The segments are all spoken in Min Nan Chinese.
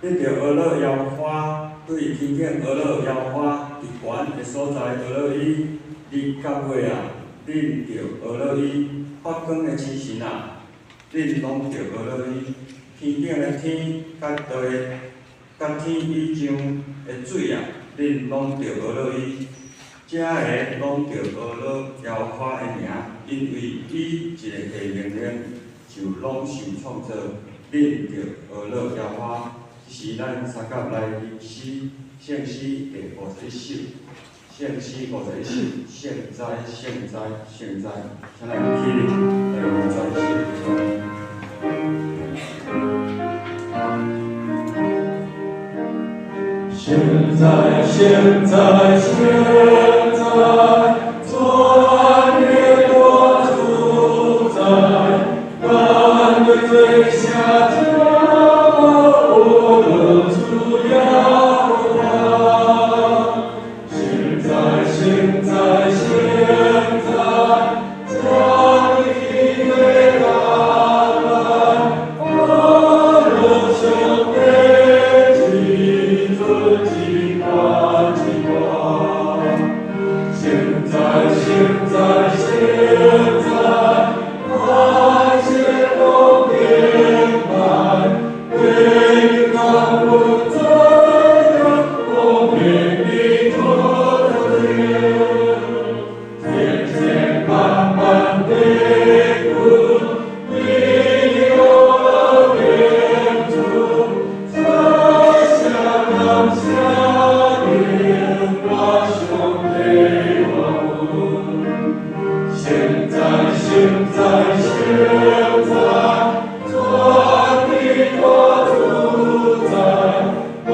得著阿樂耶和華，對天頂阿樂耶和華，佇懸的所在阿樂伊，日佮月啊，恁著阿樂伊；發光的星辰啊，恁攏著阿樂伊。天頂的天佮地佮天以上的水啊，恁攏著阿樂伊。這个攏著阿樂耶和華的名，因為伊一个下命令，就攏受創造。恁著阿樂耶和華。這時咱相佮來吟詩，聖詩第51首，聖詩51首，聖哉，聖哉，聖哉，請咱起立來專心。聖哉，聖哉，聖哉，全能大主宰，敢對罪下降我的主耶和華。聖哉，聖哉，聖哉，將你的大能，阿羅上帝至尊至大至大。聖哉，聖哉，聖哉，萬千光敬拜，為你降福在公平的主權，千千萬萬的軍，你我天主，在下感謝我上帝萬軍。聖哉，聖哉，聖哉，全地大主宰，萬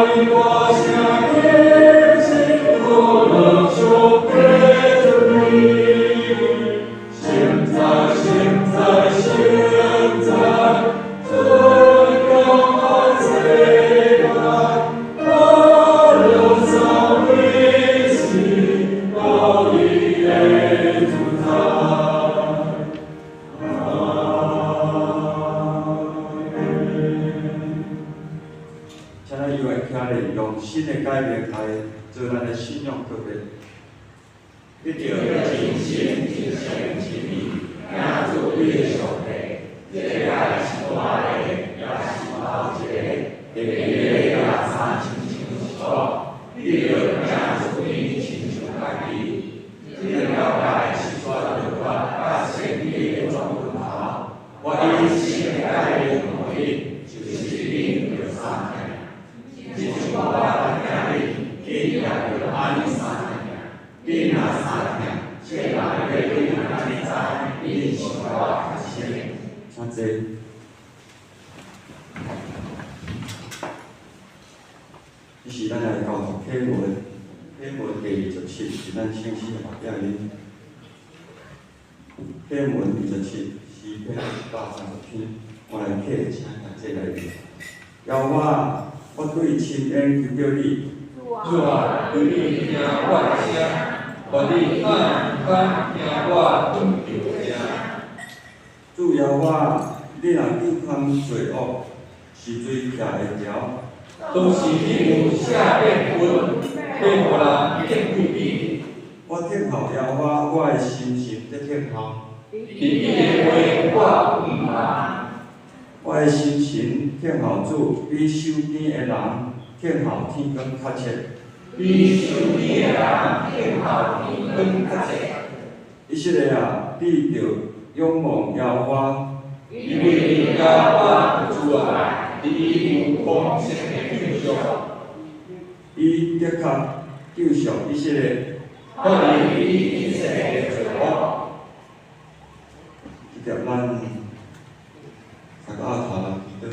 民大聲敬信，阿樂上帝尊榮。聖哉，聖哉，聖哉，尊榮萬世代，阿羅三位是高義的主宰。阿門。請咱猶會徛咧，用新的改名來做咱的信仰告白。你著盡心、盡性、盡意，敬主你的上帝。這个是大个，也是頭一个，第二个也三親像是講，你著敬主你親像家己。這兩條誡是全律法佮先知的總論頭。我以新的誡命予恁，就是恁著相疼。親像我疼恁，恁也著按呢相疼。恁若相疼，世人會因按呢知，恁是我的學生。請坐。這是咱來交託啟文，啟文第27，是咱聖詩的目標音。啟文27，詩篇130篇，我來啟，請大家來念。耶和華，我對深淵求著你。主啊，求你聽我的聲，願你向敢聽我禱求的聲。主耶和華，你若糾空罪惡，是罪徛會牢？當時你有赦免阮，免予人敬畏你。我等候耶和華，我的心神伫等候。佇伊的話，我毋怕。我的心神等候主，比守天的人等候天光較切。比守天的人等候天光較切。以色列啊，你著仰望耶和華，因為耶和華有慈愛，伊有豐盛的救贖。伊的確救贖以色列。脫離伊一切的罪惡。這條咱三個阿頭來祈禱。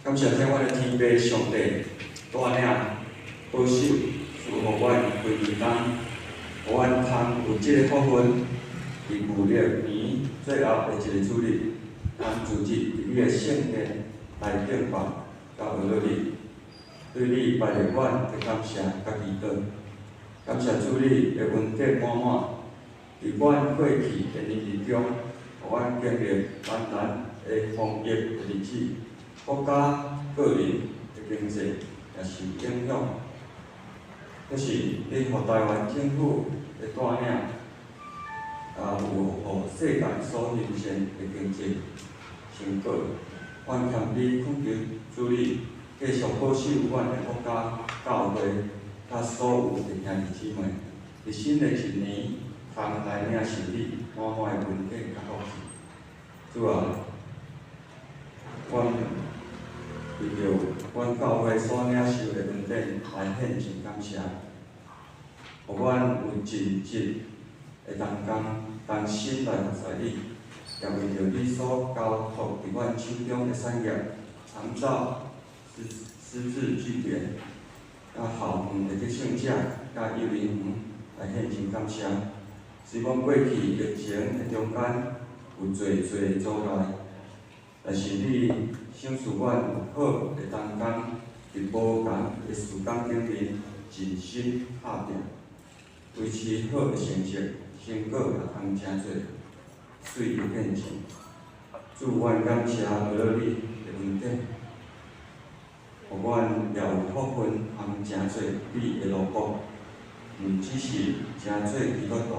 感謝天阮的天父上帝，帶領保守賜予阮規年冬，予阮通有這个福分，佇舊曆年最後的一個主日，通聚集佇你的聖殿來敬拜佮阿樂你，對你擺列阮的感謝佮祈禱。感謝主你的恩典滿滿，佇阮過去的年日中，予阮經歷艱難的防疫的日子，國家、個人的經濟也受影響。可是你予台灣政府的帶領，也有予世界所欣羨的經濟成果。阮謙卑懇求主你繼續保守阮的國家、教會佮所有的兄弟姊妹，佇新的一年，通來領受你滿滿的恩典佮福氣。主啊，阮為著阮教會所領受的恩典來獻上感謝，予阮有盡職的同工，同心來服侍你，也為著你所交託佇阮手中的產業，長照、失智據點、佮校園的得勝者、佮幼兒園來獻上感謝。雖講過去疫情的中間有濟濟阻礙，但是你賞賜阮有好的同工，佇無仝的時間頂面盡心拍拚，維持好的成績，成果也通誠濟媠的見證。主，阮感謝阿樂你的恩典，予阮也有福分通成做你的奴僕，毋只是成做基督徒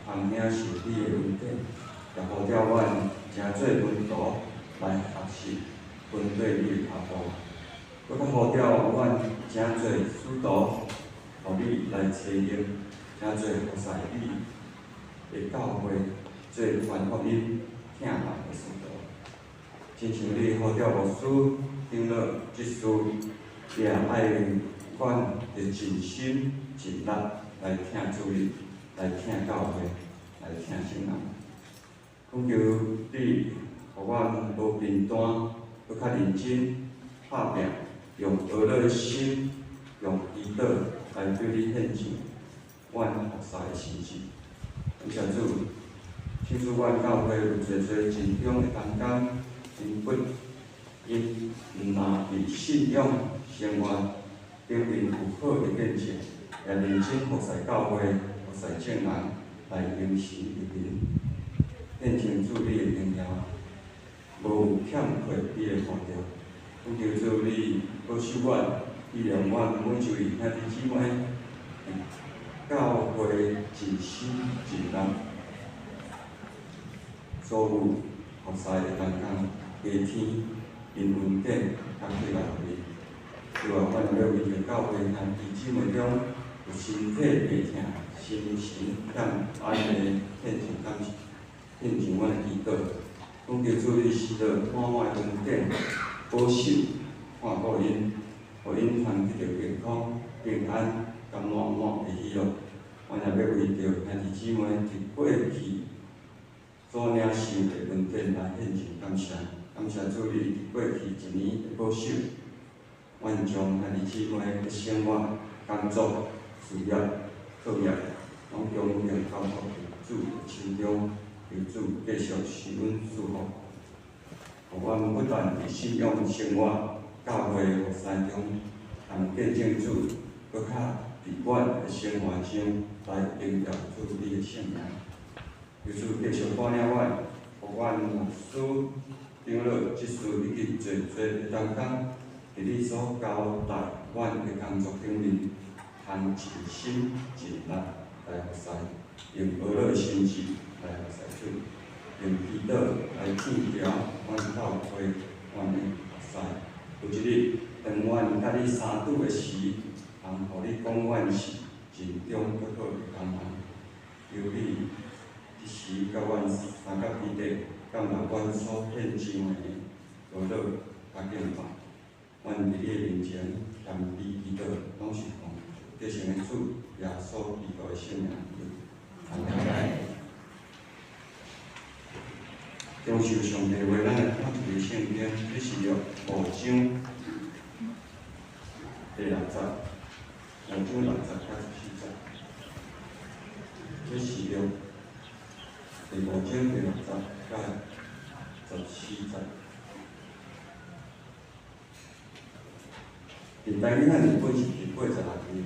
通領受你的恩典，也呼召阮成做門徒來學習跟綴你的跤步，閣較呼召阮成做使徒，予你來差遣，成做服侍你的教會，做傳福音、疼人的使徒。親像你呼召牧師、長老、執事，你也愛阮會盡心盡力來疼主你，來疼教會，來疼聖人。懇求你，予阮無貧惰，閣較認真拍拚，用呵咾的心，用祈禱來對你獻上阮服侍的心志。感謝主，請賜阮教會有濟濟盡忠的同工，𪜶不𪜶毋但佇信仰生活頂面有好的見證，也認真服侍教會、服侍眾人，來榮神益民，見證主你的榮耀，無有欠缺你的呼召。懇求主你保守阮，庇佑阮每一位兄弟姊妹，佇教會盡心盡力，所有服侍的同工，加添𪜶恩典，較起來予你。主啊，阮欲為著教會兄弟姊妹中有身體病疼、心神欠安的獻上感謝，獻上阮的祈禱。懇求主你賜落滿滿的恩典，保守看顧𪜶，予𪜶通得著健康、平安、佮滿滿的喜樂。阮也欲為著兄弟姊妹佇過去所領受的恩典來獻上感謝，感謝主你佇過去一年的保守，阮將兄弟姊妹的生活、工作、事業、課業，攏恭敬交託佇主的手中，求主繼續賜阮祝福，予阮不但佇信仰生活、教會服侍中，通見證主，閣較佇阮的生活中來榮耀主你的聖名。求主繼續帶領阮，予阮牧師、長老、執事以及濟濟的同工，佇你所交代阮的工作頂面，通盡心盡力來服侍，用呵咾的心志來服侍主，用祈禱來建牢阮教會、阮的服侍。有一日，當阮佮你相拄的時，通予你講阮是盡忠閣好的工人。求你這時佮阮相佮彼得，感謝阮所獻上的呵咾佮敬拜。阮佇你的面前謙卑祈禱，攏是奉得勝的主耶穌基督的聖名求。阿門。中受上帝話，咱來看一个聖經，啟示錄五章第六節，五章六節到十四節。啟示錄第五章第六節到十四節。佇台語漢字本是佇86頁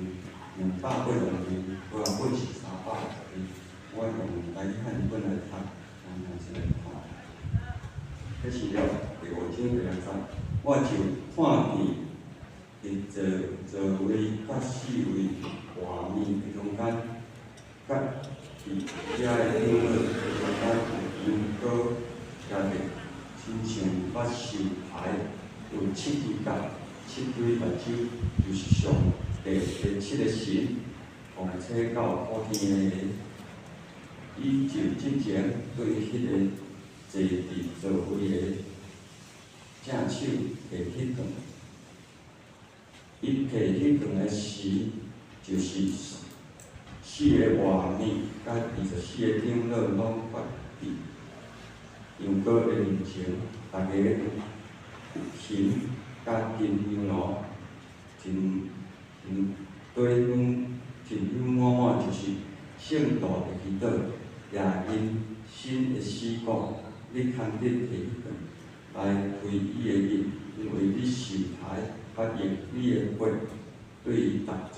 ，286頁，和合本是360頁。我用台語漢字本來讀。咱先來看。啟示錄第五章第六節，我就看見佇座位佮四位活物的中間，佮佇遐的長老的中間有羊羔徛著，親像捌受刣，有七支角、七對目睭，就是上帝的七个神，奉差到普天的。伊就進前對彼个坐佇座位的正手提彼棍，伊提彼棍的時，就是四个活物佮24个長老攏伏佇羊羔的面前，逐家有琴佮金香爐，真香對香，真香滿滿，就是聖徒的祈禱，也因新的詩講，你堪得提彼棍來開伊的印，因為你受刣，佮用你的血對逐族、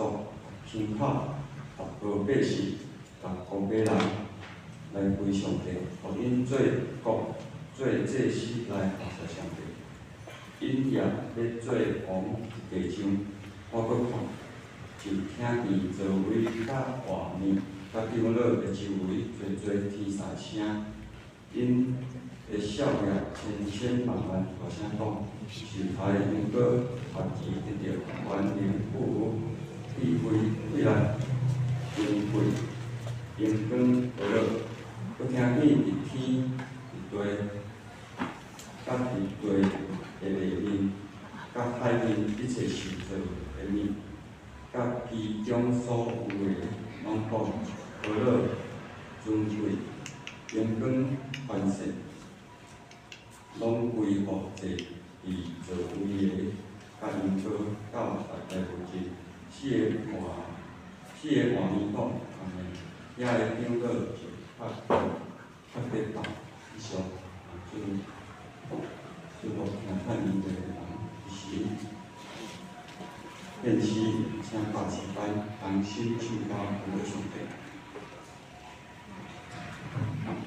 逐牲口、逐個百姓、逐國家人來歸上帝，予𪜶做國、做祭司來服侍上帝。𪜶也欲做王佇地上。我閣看，就聽見座位佮活物佮長老的周圍濟濟天使聲，𪜶的數額千千萬萬，大聲講：受刣的羊羔合宜得著權能、富有、智慧、氣力、尊貴、榮光、和樂。閣聽見佇天、佇地、佮佇地的內面、佮海面一切受造的物，佮其中所有的，攏講：和樂、尊貴、榮光、權勢，攏歸予坐佇座位的佮羊羔到代代無盡。四个活物講：阿們。遐的長老就較得當以上，啊，祝祝福聽勸勉的人，是獻詩，請百詩班同心唱歌，感謝上帝。同心。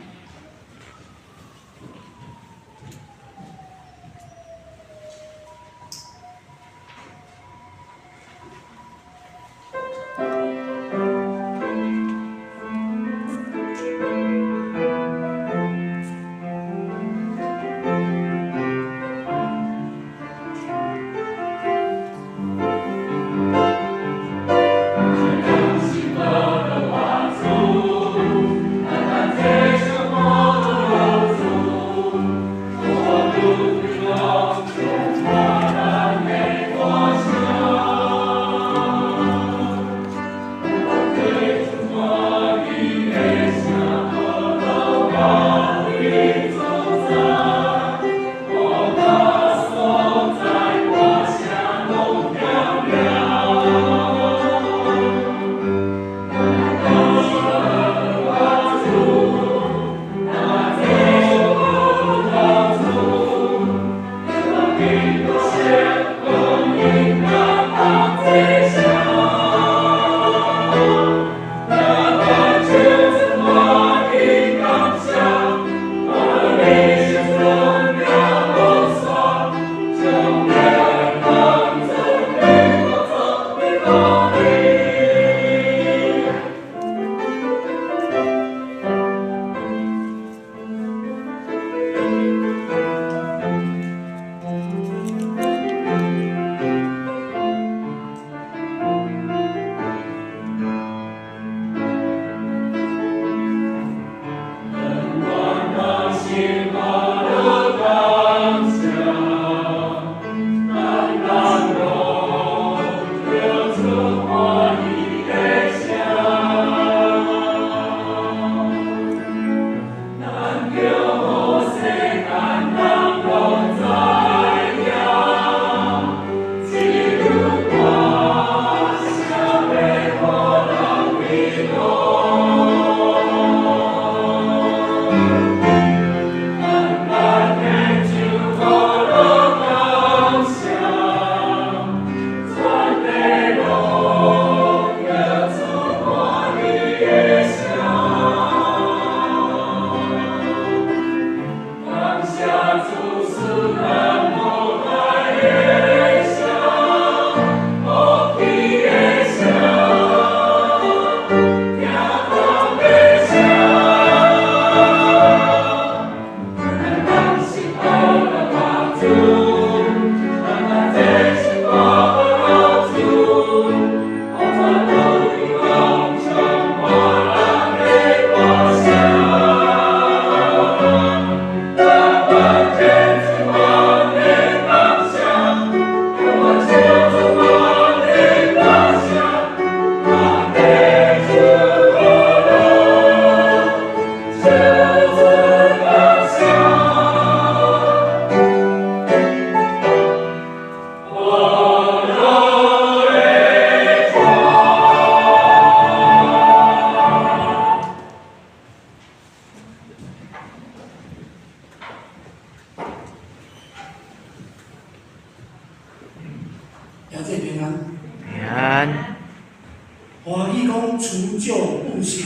舊布新，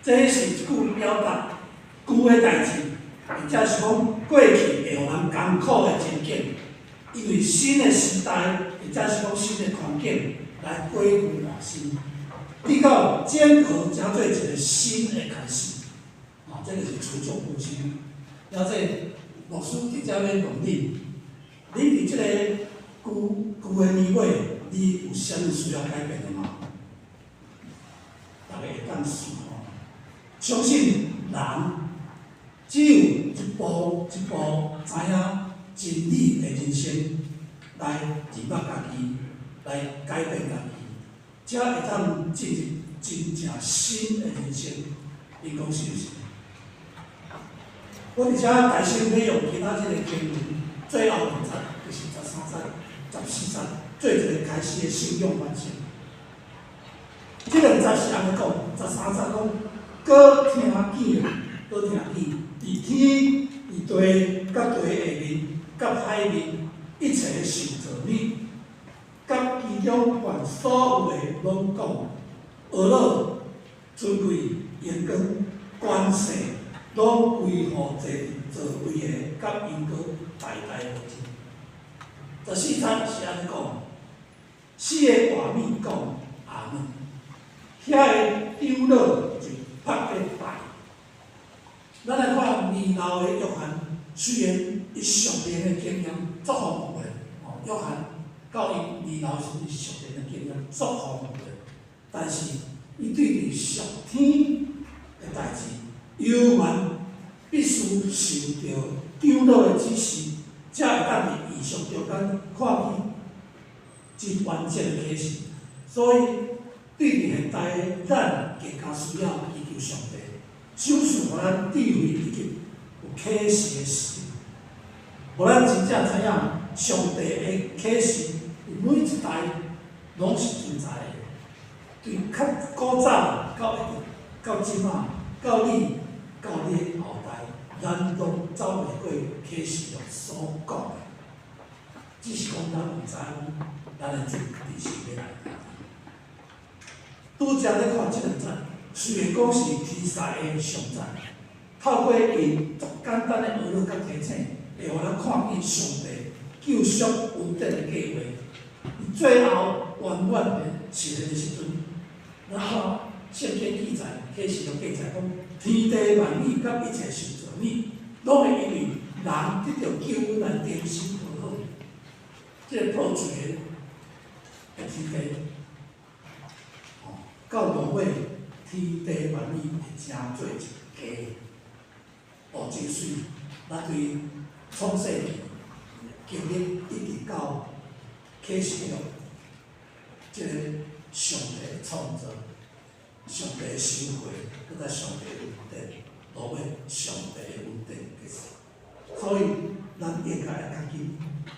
這是一句表達舊的代誌，或者是講過去會予人艱苦的情景，因為新的時代，或者是講新的環境來改舊換新，直到整個成做一個新的開始。哦，這個是除舊布新。了這牧師佇遮欲問恁，恁佇這個舊舊的年尾，你有啥物需要改變的嗎？逐家會當想吼，相信人只有一步一步知影真理的人生，來認捌家己，來改變家己，才會當進入真正新的人生。恁講是毋是？我佇遮大聲欲用今仔日的經文，最後兩節，就是13節、14節，做一個開始的信仰反省。這兩節是按呢講，13節講，閣聽見，閣聽見，佇天、佇地、佮地下面、佮海面，一切受造物，佮其中凡所有的，攏講，呵咾、尊貴、榮光、權勢，攏歸予坐佇座位的，佮鷹羔代代無盡。14節是按呢講，四个活物講阿門，遐个長老就拍咧拜。咱來看年老的約翰，雖然伊屬靈的經驗足豐富的，哦，約翰到伊年老時，伊屬靈的經驗足豐富的，但是伊對佇屬天的代誌，猶原必須受著長老的指示，才會當佇異象中間看見真完整的啟示。所以，對佇現代的咱，更加需要祈求上帝，賞賜予咱智慧以及有啟示的心，予咱真正知影上帝的啟示，佇每一代攏是存在的。對較古早到一直到這馬，到你到你的後代，咱攏走袂過啟示錄所講的，只是講咱毋知影，咱的主佇時欲來。拄才咧看這兩節，雖然講是天賽的上節，透過𪜶足簡單的呵咾佮提醒，會予咱看見上帝救贖恩典的計劃。伊最後圓滿的實現的時陣，咱看聖經記載，啟示錄記載講，天地萬物佮一切受造物，攏會因為人得著救恩來重新和好。這個破碎的天地，哦，到落尾天地萬物會成做一家。哦，真媠！咱對創世記經歷一直到啟示錄，這個上帝創造、上帝收回，閣再上帝恩典，落尾上帝的恩典結束。所以，咱應該愛較緊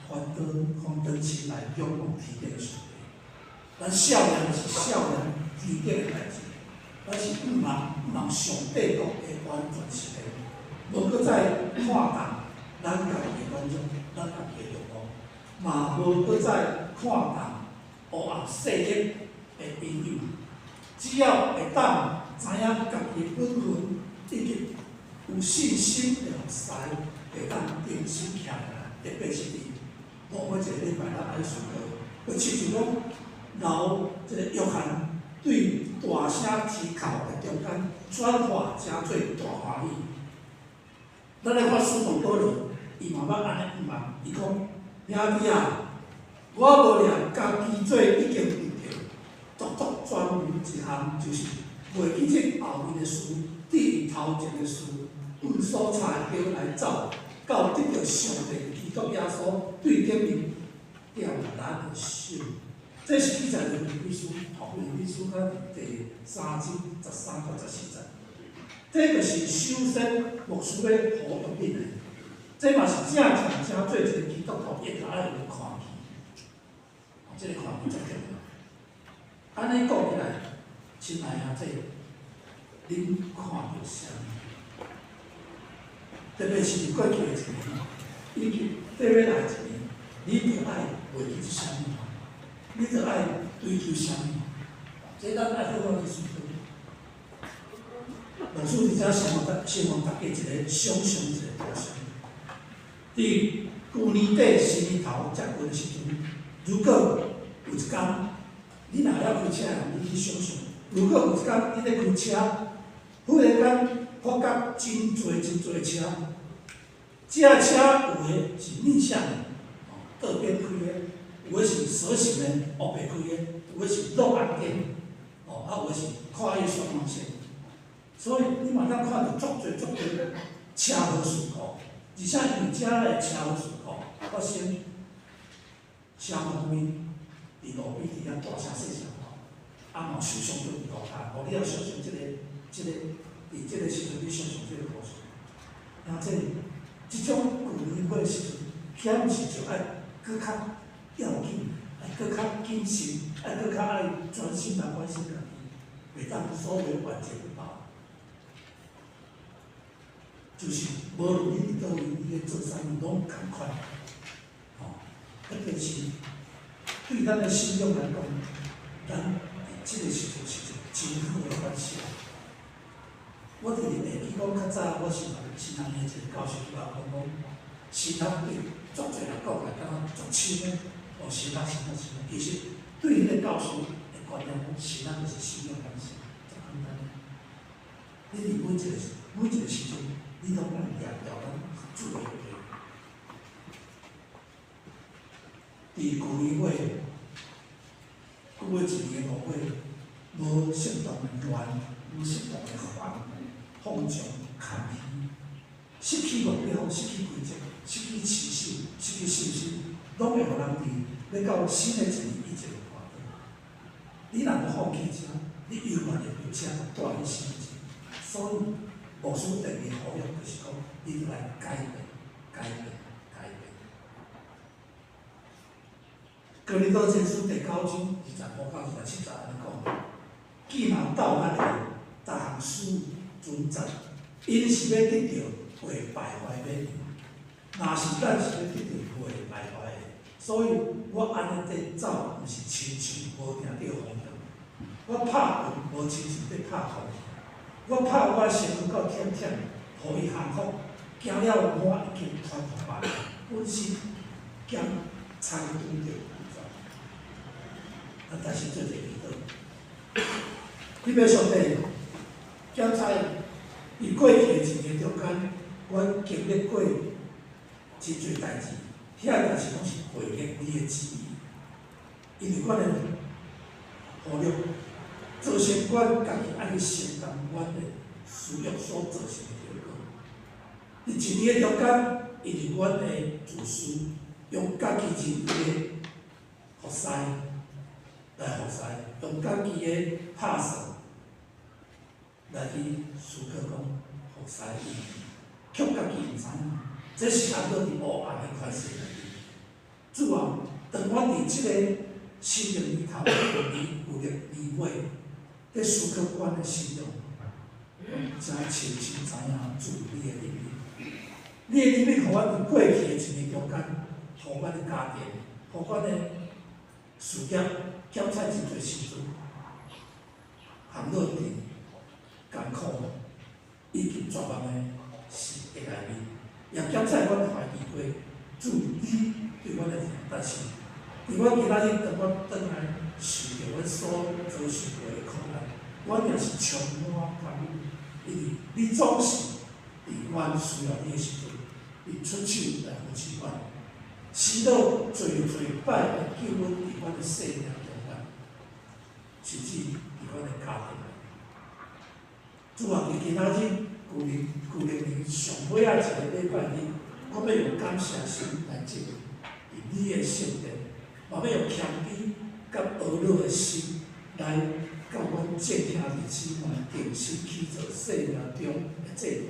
翻轉翻轉身來仰望天頂的上帝。咱少年是少年天頂的代誌，咱是向望向望上帝國的完全實現，無閣再看重咱家己的滿足，咱家己的欲望，嘛無閣再看重黑暗勢力的影響。只要會當知影家己的本分，以及有信心的服侍，會當重新徛起來。特別是佇落尾一個禮拜，咱愛思考，就親像講，老這個約翰對大聲啼哭的中間轉化成做大歡喜。咱來看使徒保羅，伊嘛捌按呢向望，伊講：兄弟啊，我無掠家己做已經得著，足足專門一項，就是袂記這後面的事，對伊頭前的事，毋所差的腳來走，到得著上帝基督耶穌對頂面吊咱的手。這是記載佇腓立比書，吼，腓立比書甲第三章13到14節。這就是首先牧師欲呼籲恁的，這嘛是正正正做一個基督徒應該愛有的看見，這個看見足重要。按呢講起來，親愛兄弟，恁看著啥物？特別是過去的一年，以及欲來一年，你著愛袂記啥物？你著愛追求啥物？這這咱愛好好去思考。牧師佇遮先予大家一個想像一個圖像。佇舊年底新年頭接近的時陣，如果有一工，你若會曉開車的人，你去想像，如果有一工你咧開車，忽然間發覺真濟真濟車，這車有的是逆向的，哦，倒邊開的；有的是蛇形的，烏白開的；有的是落紅燈，哦，啊有的是跨越雙黃線。所以你嘛通看著足濟足濟車禍事故，而且因為遮的車禍事故發生，消防員佇路邊佇遐大聲細聲吼，啊嘛受傷佇路跤，哦，你也想像這個，佇這個時陣你想像這個故事，啊，這種舊年歲時陣，豈毋是就愛閣較要緊，愛閣較謹慎，愛閣較愛專心來關心家己，袂當所謂晚節不保。就是無論你佇佗位，你咧做啥物攏仝款，吼，特別是對咱的信仰來講，咱佇這個時陣是一個真好的反省。我佇會記講較早，我是神學院的一個教授對我講講，神學對足濟人講來感覺足深的，哦，神學神學神學，其實對彼個教授的觀念講，神學就是信仰反省，足簡單的。你佇每一個時陣，你攏愛掠牢咱主的話。佇舊年尾，舊的一年的五月，無適當的亂，無適當的放放縱謙虛，失去目標，失去規則，失去持守，失去信心，攏會予人佇欲到新的一年以前跋倒。你若無放棄遮，你永遠會被遮帶去新的一年。所以，牧師第二個呼籲就是講，你著來改變、改變、改變。哥林多前書第九章25到27節按呢講：既若鬥力的，逐項事存在，𪜶是欲得著袂敗壞的；若是咱是欲得著袂敗壞的。所以我按呢佇走，毋是親像無定著方向。我拍拳，無親像佇拍空氣。我拍我的身軀到忝忝，予伊降服，驚了我已經傳予別人，本身兼參與著工作。咱但是做一個祈禱，你欲上帝檢查佇過去的一年中間，阮經歷過真濟代誌，遐代誌攏是違逆你的旨意，因為阮的忽略，造成阮家己愛去承擔阮的私欲所造成的後果。佇一年的中間，因為阮的自私，用家己認為的服侍來服侍，用家己的拍算來去思考講服侍伊，卻家己毋知影，這是按倒佇黑暗的權勢內面。主啊，當阮佇這個新的年頭、舊年舊曆年尾，佇思考阮的信仰，才深深知影主你的憐憫。你的憐憫，予阮佇過去的一年中間，予阮的家庭，予阮的事業，減菜真濟時陣，陷落佇艱苦以及絕望的時的內面，也減菜阮懷疑過主你對阮的疼，但是佇阮今仔日當阮轉來受著阮所遭受過的苦難，阮也是充滿感恩，因為你總是佇阮需要你的時陣，你出手來扶持阮，死了濟濟擺來救阮佇阮的生命中間，甚至佇阮的家庭內面。主啊，佇今仔日舊曆年上尾仔一个禮拜日，我欲用感謝心來進入你的聖殿，嘛欲用謙卑佮呵咾的心來佮阮眾兄弟姊妹定心去做生命中的祭壇。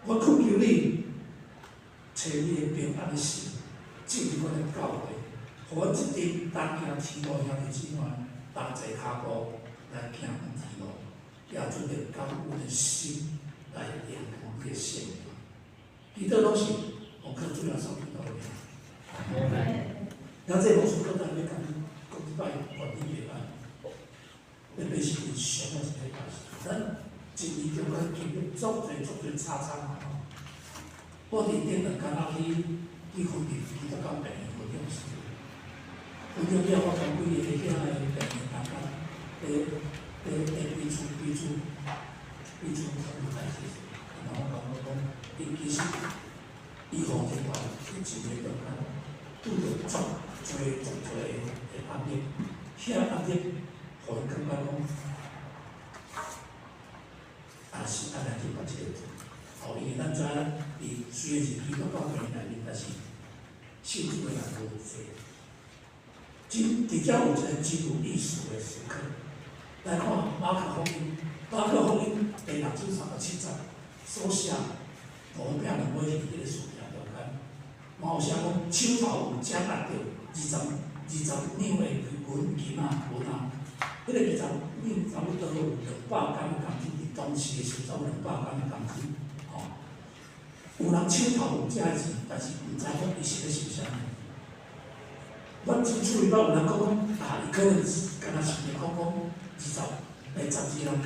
我懇求你，揣你的平安的心進入阮的教會，予阮這陣同行天路兄弟姊妹同齊跤步來行向天路，也準備感恩的心來迎向你的聖名。祈禱攏是奉靠主耶穌基督的名。阿們。咱這牧師閣再欲共你講一擺願你袂歹。一年中間經歷足濟足濟差差嘛吼。我佇頂兩工仔去分享基督教病院分享時陣，分享了我共幾个遐个病人同工，佇佇佇彼此彼此彼此討論代誌時，然後我講我講，因其實醫護人員佇一年中間拄著足濟足濟的壓力，遐壓力予𪜶感覺講，也是按呢去別一個做。吼，因為咱知影，佇雖然是基督教病院內面，但是信主的人無濟。真佇遮有一個真有意思的時刻。來看馬可福音，馬可福音第六章37節所寫，五餅兩尾魚彼個事件中間，嘛有寫講手頭有掌握著20兩的銀金仔銀仔，彼個20兩差不多有200工工錢，佇當時的時陣有200工的工錢，吼。有人手頭有這个錢，但是毋知講伊是咧想啥物。我真注意到有人講講，啊，伊可能是敢若想著講講12人加一個人，講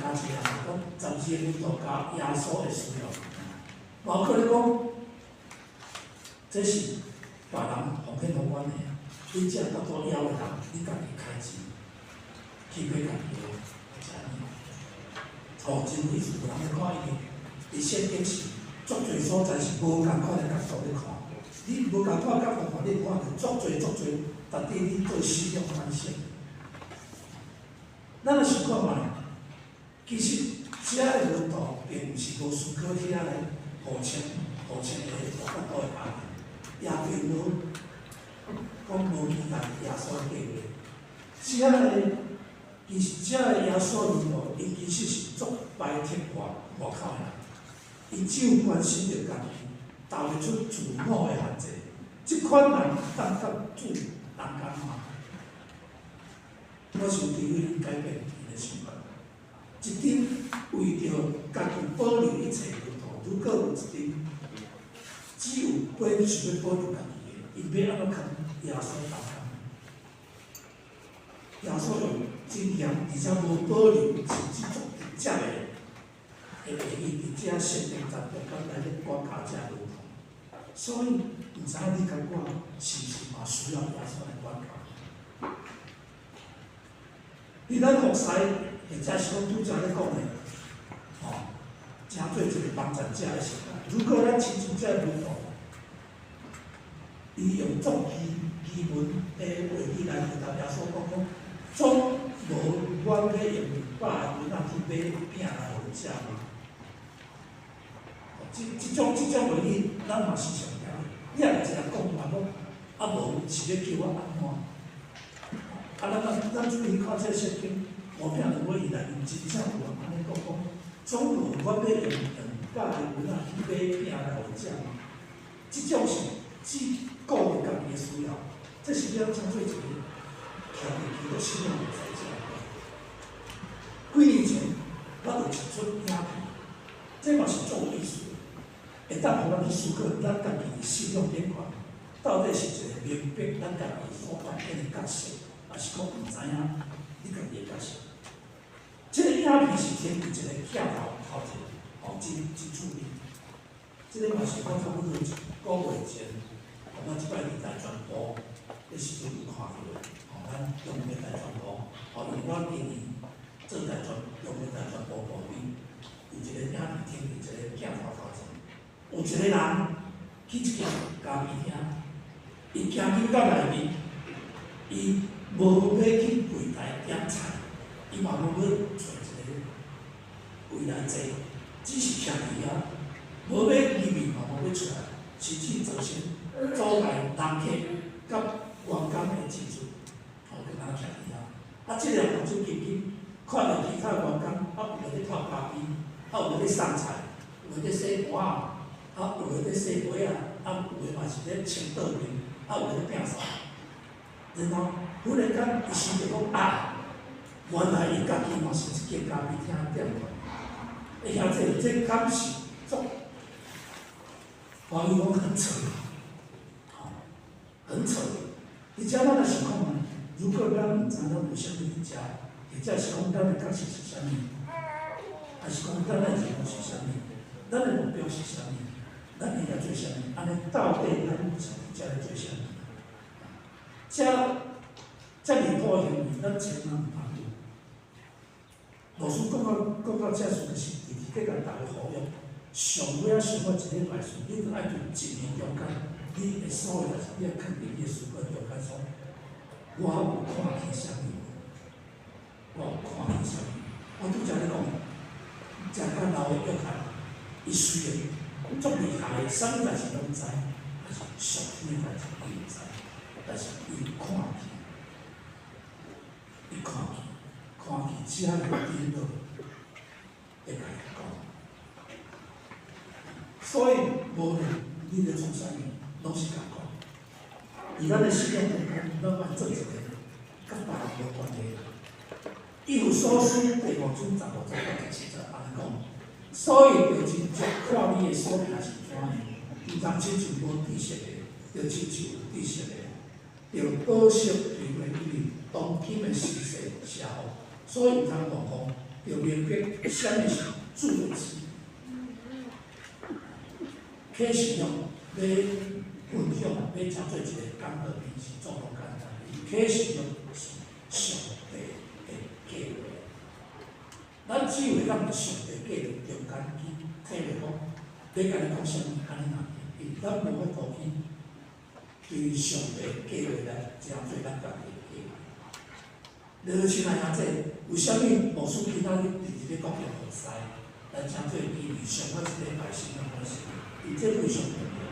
12個門徒加耶穌的需要。嘛有可能講，這是別人奉獻予阮的，你這腹肚枵的人，你家己開錢去買家己的食物。哦，真有意思，有人咧看伊佇聖經是足濟所在是無仝款的角度咧看，你無仝款角度看，你看著足濟足濟，值得你做信仰反省。咱來想看覓，其實遮个門徒並毋是無思考遐个5,000個有法度的壓力，也並無講無期待耶穌的計劃。遮个其實遮個耶穌門徒，𪜶其實是足排斥外外口的人，伊只有關心著家己，投袂出自我的限制。這款人當甲主同工嗎？我想除非恁改變𪜶的想法，一陣為著家己保留一切門徒，如果有一陣只有想欲保留家己的，𪜶欲按怎共耶穌同工？耶穌用真嚴，而且無保留，甚至足直接的話語，佇遮聖經當中間來咧管教遮門徒。所以，毋知影你佮我是毋是嘛需要耶穌來管教？佇咱服侍，或者是講拄才咧講的，吼，成做一個幫贊者的時陣，如果咱親像這門徒，伊用足疑問的話語來回答耶穌講講，總無阮欲用200個銀仔去買餅來予𪜶食嗎？這種話語，咱嘛時常聽。你若一個講嘛講，啊無是欲叫我按怎？啊，咱注意看這聖經，五餅兩尾魚內面真正有人按呢講講，總無阮欲用200個銀仔去買餅來予𪜶食嗎？這種是只顧著家己的需要，這是欲稱做一個徛佇基督信仰的在者。幾年前，我有一齣影片，這嘛是足有意思的，會當予咱去思考咱家己信仰頂懸，到底是一個明白咱家己所扮演的角色，抑是講毋知影你家己的角色？這個影片是停佇一個鏡頭頭前，吼，真真趣味。這個嘛是我差不多一個月前，我這擺佇大專部的時陣有看著的，吼，咱中華大專部，吼，因為我今年做大專中華大專部部長，有一個影片停佇一個鏡頭頭前，有一個人去一間咖啡廳，伊行進到內面，伊無欲去櫃台點菜，伊嘛無欲揣一個位來坐，只是徛佇遐，無欲入去嘛無欲出來，甚至造成阻礙人客佮員工的秩序，吼，就按呢徛佇遐。啊，這個人就緊緊看著其他員工，啊，有个咧泡咖啡，啊，有個咧送菜，有個咧洗盤仔，啊，有個咧洗杯仔，啊，有個嘛是咧清桌面，啊，有個咧摒掃。然後忽然間，伊想著講啊，原來伊家己嘛是一間咖啡廳店員。欸，兄弟，這敢是足，華語講很扯，吼，很扯。而且咱來想看覓，如果咱毋知咱為啥物佇遮，或者是講咱的角色是啥物，啊，還是講咱的任務是啥物？咱的目標是啥物？咱應該做啥物？按呢到底咱是佇遮咧做啥物？遮遮離譜的行為，咱千萬毋通做。老師講到遮事，就是直直咧共大家呼籲。上尾仔上尾一禮拜時，你著愛佇一年中間，你的所有代誌，你愛囥佇你的思考中間說，我有看見啥物？我有看見啥物？我拄才咧講，食較老的約翰，伊雖然足厲害的，啥物代誌攏知，但是屬天的代誌伊毋知，但是伊看見，伊看見，看見遮爾長老會共伊講。所以，無論你咧創啥物，攏是仝款。佇咱的信仰中間，咱愛做一个佮別人無關係的人。以弗所書第五章15節到17節按呢講，所以著真足看你的所行是怎樣，毋通親像無知識的，著親像有知識的，著保守對話因為當今的時勢邪惡，所以毋通誤誤，著明白啥物是主的旨意。啟示錄欲分享，欲成做一個講道片是足無簡單。啟示錄是上帝的計劃，咱只有會當佇上帝計劃中間去體會講，欲共你講啥物，按呢爾，因為咱無法度去對上帝計劃來成做咱家己的計劃。你親愛兄弟，為啥物牧師今仔日直直咧講著服侍，來成做基於上尾一禮拜信仰關係？伊這非常重要。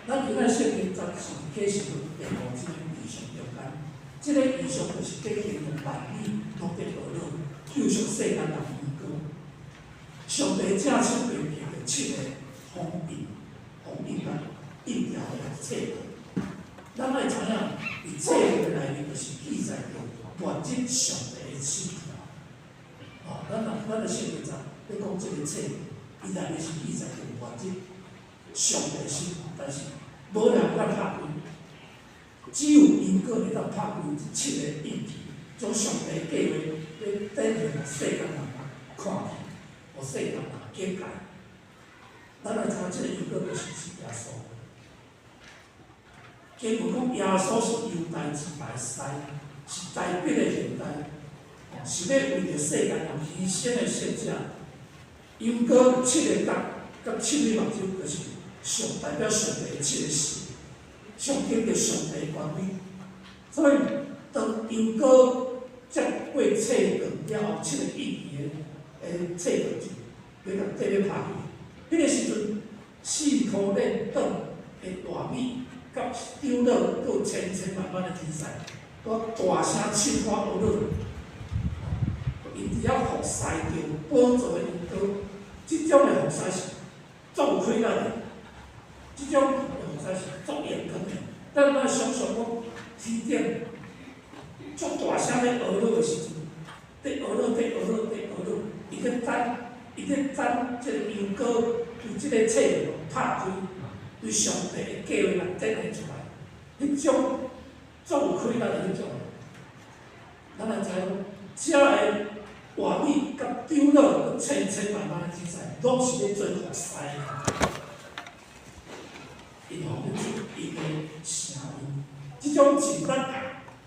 咱今仔聖經節是啟示錄第五這個異象中間，這個異象就是佇形容萬米攏佇哀樂，救贖世間人的羊羔。上帝正手邊提著七個封印，封印啊，印條的冊號。咱愛知影，佇冊號的內面就是記載著末日上帝的旨意。哦，咱若咱的聖經節咧講這個冊，伊內面是記載著末日上帝心，但是無人會當拍開，只有羊羔會當拍開這七個印記，將上帝計劃咧展現予世間人看見，予世間人警戒。咱來知影，這個羊羔就是指耶穌。經文講耶穌是猶大支派的獅，是大衛的後代，是欲為著世間人犧牲的聖者。羊羔七个角佮七對目睭，就是上代表上帝的七个心，象徵著上帝的權威。所以，當羊羔接過冊卷了後，七個印記的冊卷就欲共綴欲拍開。彼个時陣，四箍鏈轉的大米，佮長老，閣有千千萬萬的天使，閣大聲唱歌哀樂。𪜶佇遐服侍著寶座的羊羔，這種的服侍是足有氣力的，這種的服侍是足勇敢的。咱愛想像講，天頂足大聲咧哀樂的時陣，佇哀樂，佇哀樂，佇哀樂，伊咧等這個羊羔對這個冊拍開，對上帝的計劃來展現出來，彼種足有氣力的彼種。咱來知影，遮的活米佮長老，千千萬萬的天使，攏是咧做服侍的。𪜶予咧出𪜶的聲音，這種盡力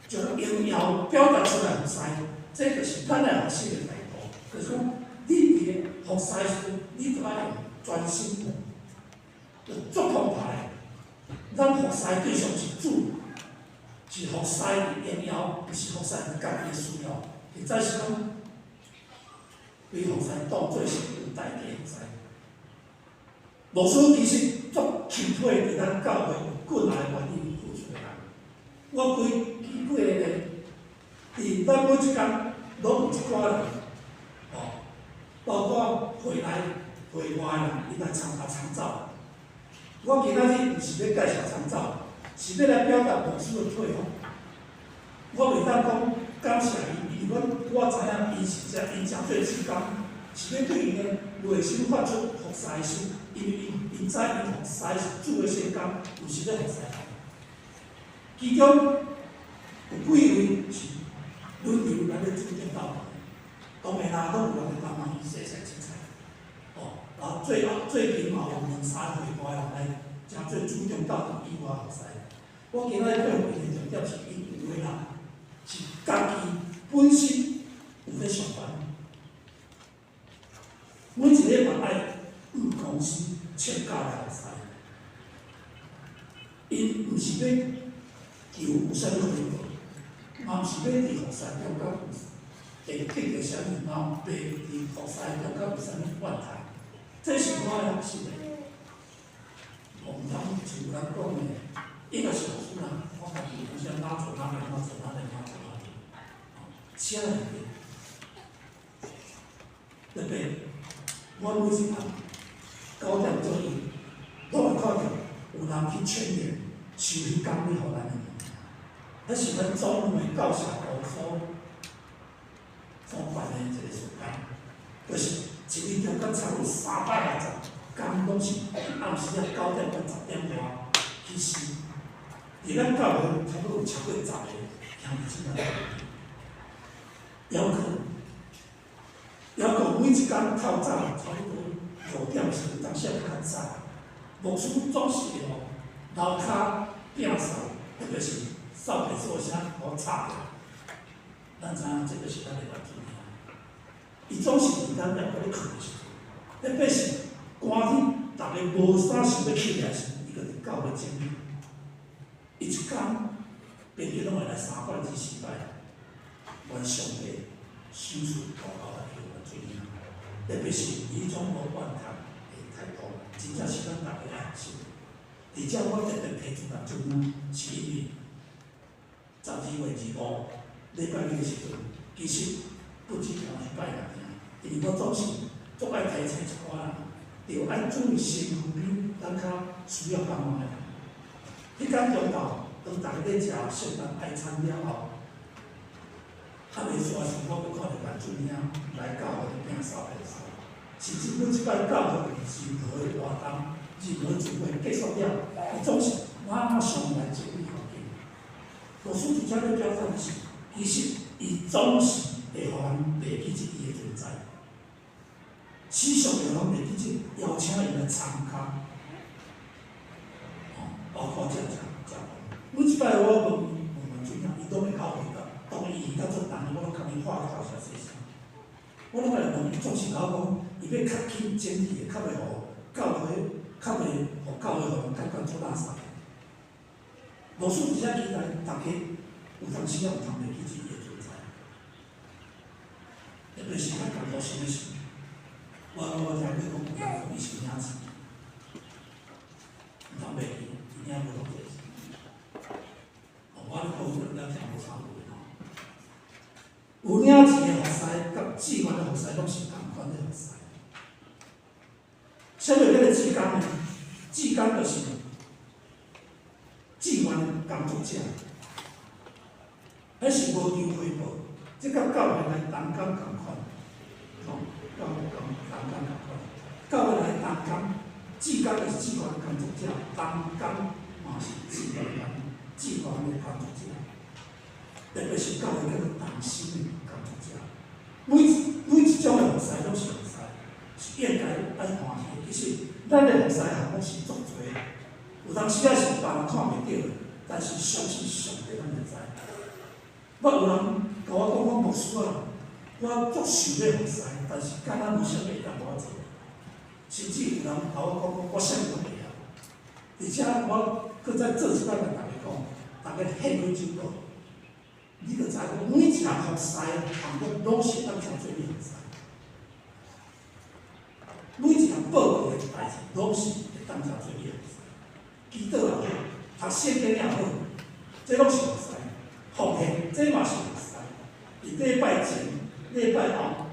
將榮耀表達出來服侍，這就是咱來學習的態度。就是講，你佇咧服侍時，你著愛用專心，就足澎湃。咱服侍對象是主，是服侍榮耀，毋是服侍家己的需要，或者是講，被服侍當做是有代價服侍。牧師其實足欽佩佇咱教會有困難願意付出的人。我幾幾個咧，佇咱每一工攏有一寡人，哦，包括會內、會外人，伊來參加長照。我今仔日毋是欲介紹長照，是欲來表達牧師的佩服。我袂當講感謝伊，因為我知影伊是遮，𪜶誠做志工，是欲對𪜶的內心發出服侍的心，因為𪜶知𪜶服侍是主的聖工，毋是咧服侍人。其中有幾位是輪流來咧主領禱告，當然啦，攏有人來幫忙伊洗洗凊彩。哦，然後最後最近嘛有兩三個月外人來，誠做主動到佇以外服侍。我今仔日佩服伊的重點是，𪜶有的人是家己本身有咧上班，每一禮拜愛向公司請假來服侍。𪜶毋是欲求有啥物回報，嘛毋是欲佇服侍中間會得著啥物，嘛袂佇服侍中間有啥物怨嘆。這是我愛學習的。毋通像有人講的，應該是老師啦，我家己有時哪做哪來，哪做哪來，哪做哪來，啥會特別，我每一工9點左右，攏會看著有人去勸言收彼工咧，予咱的物件。彼是咱總會教社部所辦的一個事工，就是一日中間差不多360工，攏是暗時仔9點到10點外去收。佇咱教會差不多有超過10個兄弟姊妹。猶閣每一工透早差不多5點時，有當時較早。牧師總是會予樓跤摒掃，特別是掃廁所聲予吵著。咱知影這個是咱的原主兄。伊總是佇咱猶閣咧睏的時陣，特別是寒天，逐家無啥想欲起來時，伊就佇教會整理。伊一工平均攏會來三擺至四擺，願上帝賞賜大高來予阮主兄。特別是伊彼種無怨嘆的態度，真正是咱逐家愛學習。而且我特別提出來主兄，是因為12月25禮拜日的時陣，其實不止干焦禮拜六爾，因為我總是足愛提醒一寡人，著愛注意身軀邊咱較需要幫忙的人。彼工中晝，當逐家咧食聖誕愛餐了後，猶未煞時，我閣看著阮主兄來教會摒掃廁所，甚至每一擺教會任何的活動、任何聚會結束了，伊總是馬上來整理環境。牧師佇遮咧表達的是，其實伊總是會予人袂記這伊的存在，時常會予人袂記這邀請伊來參加，哦，包括這食食飯。每一擺我問問阮主兄，伊攏會甲我回答。當伊較做重的，我攏共伊話較大聲細聲。我攏會問伊，總是共我講，伊欲較緊整理的，較袂予教會，較袂予教會予人感覺足垃圾。牧師佇遮期待逐家有當時仔有通袂記這伊的存在，特別是較感動心的是，我聽過講有人講伊是領錢，毋通袂記，伊領無講這事。我咧講咱聽無啥有的吼。有領錢的服侍，佮志願的服侍，攏是仝款的服侍。啥物叫做志工呢？志工就是志願的工作者，彼是無求回報，這佮教會來同工仝款，吼，教會同同工仝款，教會來同工，志工就是志願的工作者，同工嘛是志願的工作者，特別是教會叫做同心的工作者。每一種的服侍攏是服侍，是應該愛歡喜的。其實，咱的服侍項目是足濟，有當時仔是別人看袂著的，但是相信上帝攏會知。我有人共我講講牧師啊，我足想欲服侍，但是敢若無啥物會當予我做。甚至有人共我講講，我啥物攏會曉。而且我閣再做一擺共逐家講，逐家獻開酒倒，你就知講每一項服侍項目攏是當成做你服侍。每一項報告的代誌，攏是會當成做你服侍。祈禱也好，讀聖經也好，這攏是服侍。奉獻，這嘛是服侍。佇禮拜前、禮拜後，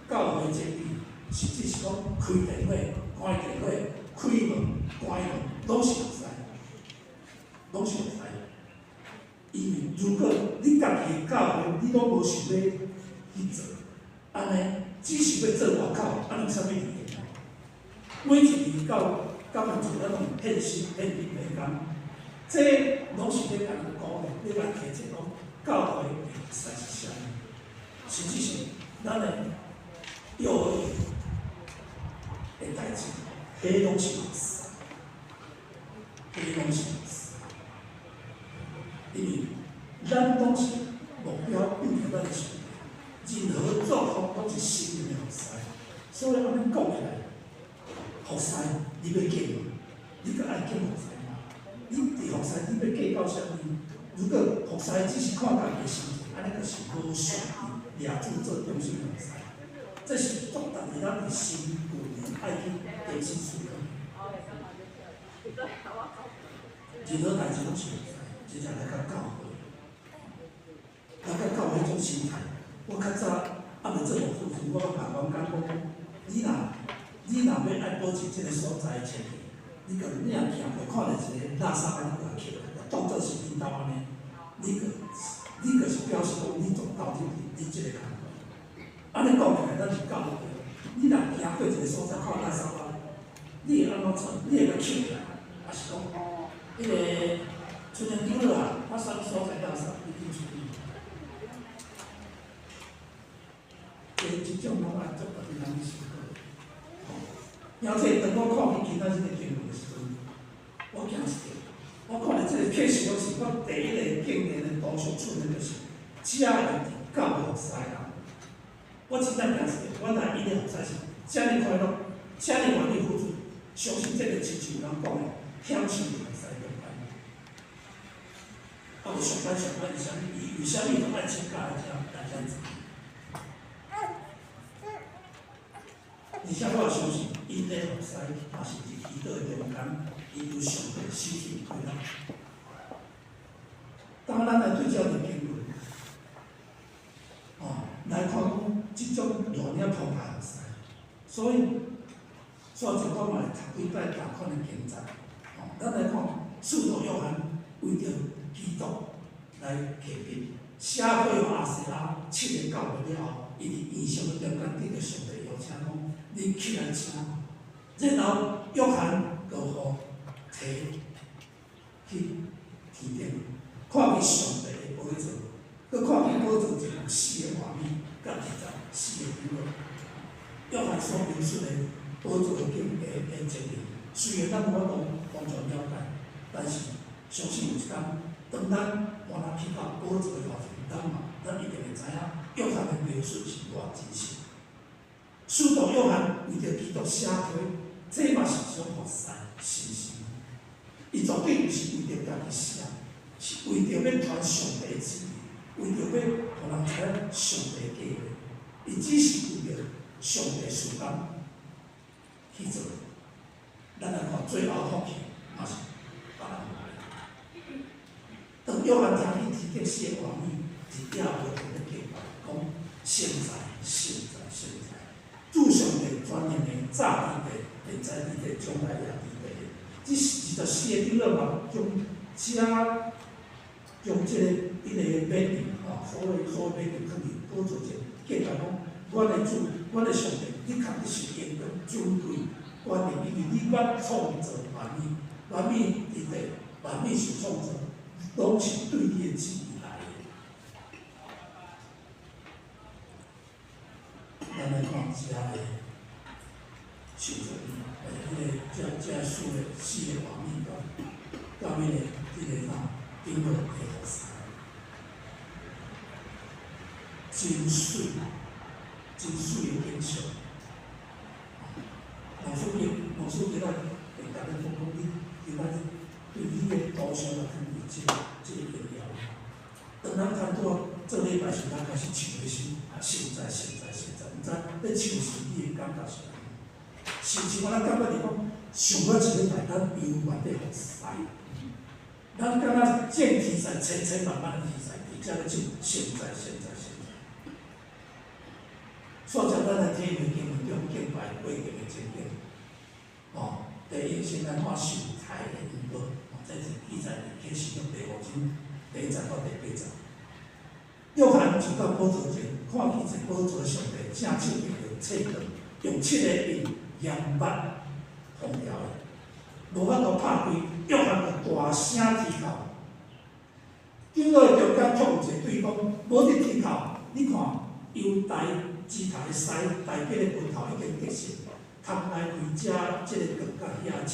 教會整理，甚至是講開電話、關電話、開門、關門，攏是服侍，攏是服侍。因為如果你家己的教會，你攏無想欲去做，按呢，只想欲做外口，按呢有啥物意義？每一年到感恩節，咱攏獻心獻力來講，這攏是咧共人鼓勵，咧來提醒講教會的服侍是啥物，甚至是咱的幼儿园的代志，彼拢是服侍，彼拢是服侍。因为咱拢是目标对著咱的上帝，任何祝福拢是生命的服侍。所以按呢讲起来，服侍你欲敬无？你阁爱敬服侍吗？你伫服侍，你欲计较啥物？如果服侍只是看家己的心情，按呢就是无上帝掠主做中心的服侍。这是足值得咱伫新旧年爱去重新思考。任何代志拢是服侍，真正来到教会，来到教会彼种心态。我较早犹未做牧师时，我捌共员工讲，你若欲爱保持这个所在的清洁，你著你若行过看著一个垃圾仔，你共捡来，当做是恁兜按呢，你就是表示讲你足投入你这个工课。按呢讲起来，咱伫教会，你若行过一个所在看垃圾仔，你会按怎做？你会共捡起来，抑是讲，彼个春天长老啊，啊啥物所在垃圾，你去处理？这种拢爱足值得咱去思考。而且当我看见今仔这个经文的时阵，我惊一跳。我看著这个启示录是我第一个经验的图像出现，就是遮会伫教会服侍人。我真正惊一跳，原来伊的服侍是遮尔快乐，遮尔愿意付出，相信这个亲像人讲的，享受伫服侍中间。啊，有上班上班是啥物？伊为啥物都爱请假来遮来遮做？而且我也相信，𪜶的服侍嘛是伫祈祷的中间，伊有上帝喜悦快乐。当咱来对照伫经文，哦，来看讲这种偌尔澎湃服侍，所以，所以我嘛会读几摆仝款的经节，哦，咱来看使徒约翰为著基督来提笔，写批予亚细亚七个教会了后，伊伫异象的中间得著上帝邀请讲：你起来请。然后约翰就予提去天顶，看见上帝的宝座，阁看见宝座前有四个活物，佮24个长老。约翰所描述的宝座的景的的情形，虽然咱无法度完全了解，但是相信有一天，当咱换来去到宝座的头前，咱一定会知影约翰的描述是偌真实。使徒约翰为著基督写批，这嘛是一种服侍信心。伊绝对毋是为著家己写，是为著欲传上帝的旨意，为著欲予人知影上帝的计划。伊只是为著上帝事工去做。咱来看最后福气嘛是别人来。当约翰听见天顶四个活物伫遐无停咧敬拜，讲圣哉，圣哉，圣哉！主上帝全能的，早伫地，现在伫地，将来也伫地。这24个长老嘛，将遮将这个彼个勉励吼，所谓勉励，囥伫宝座前，敬拜讲：阮的主，阮的上帝，你确实是荣光尊贵，权能，因为你捌创造万物，万物伫地，万物受创造，拢是对你的旨意来的。咱来看遮个受造物，彼个遮四个画面佮彼个啥长老的服侍，真媠，真媠的景象。老师今仔会共咱讲讲，你今仔日对你的图像来看，有这个荣耀。当咱看到做礼拜时，咱开始唱的时，圣哉，圣哉，圣哉，毋知咧唱时你的感觉是按怎？是毋是我咱感觉是讲，上过一礼拜，咱犹原伫服侍？咱感觉正天使千千万万的天使伫遮咧唱圣哉，圣哉，圣哉。所以，咱来体会经文中敬拜过程的情景。哦，第一，先来看受抬的因果，哦，这是记载伫启示录第五章第一节到第八节。约翰就到宝座前，看见坐宝座的上帝正手提著册卷，用七个印严密封牢的，无法度拍开。约翰就大声啼哭。长老的中间却有一个对讲，无伫啼哭，你看犹大支头的狮大吉的拳头已经得胜，通来开遮这个长佮遐尺。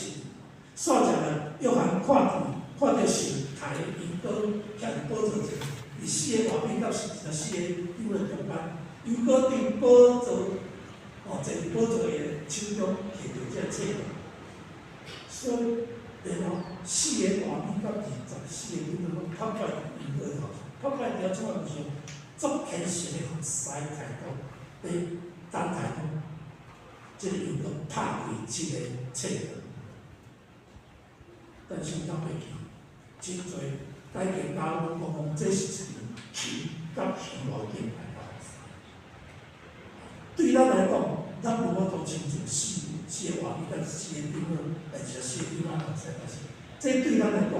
煞食来，约翰看著受刣的羊羔徛伫宝座前，伫四个活物佮24个长老中间，羊羔伫宝座，哦，坐伫宝座的手中提著这个册。所以，然后四个活物佮24个长老拢拍拜羊羔的头前，拍拜伫遐创啊，就是足虔诚的服侍态度，伫等待讲，这个羊羔拍开这个册。但是当袂记，真济改革家拢讲，这是一场琴佮香炉敬拜的服侍。对咱来讲，咱无法度亲像四个活物佮四个长老，24个长老服侍，但是这对咱来讲，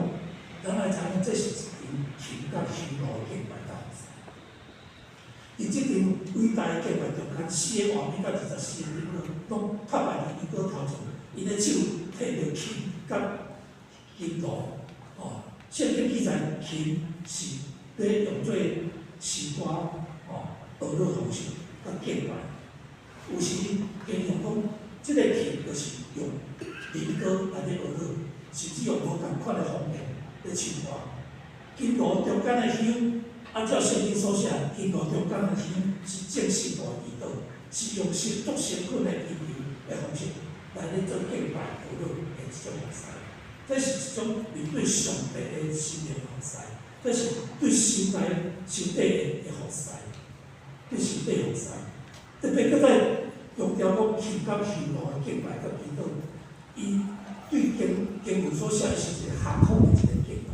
咱爱知影这是一场琴佮香炉敬拜的服侍。伫这场伟大的敬拜中间，四个活物佮24个长老拢拍败伫羊羔头前，𪜶的手提著琴佮金炉，哦，圣经记载琴是咧用做诗歌，哦，娱乐方式佮敬拜。有时形容讲，这个琴就是用灵歌来咧娱乐，甚至用无仝款的方言咧唱歌。金炉中间的香，按照圣经所写，金炉中间的香是众圣徒的祈祷，是用心足诚恳的祈求的方式来咧做敬拜娱乐的一种方式。这是一种面对上帝的心灵服侍，这是对心内心底的服侍，对心底服侍。特别阁再强调讲，琴佮香炉的敬拜佮祈祷，伊对经文所写的是一个合法的一个敬拜，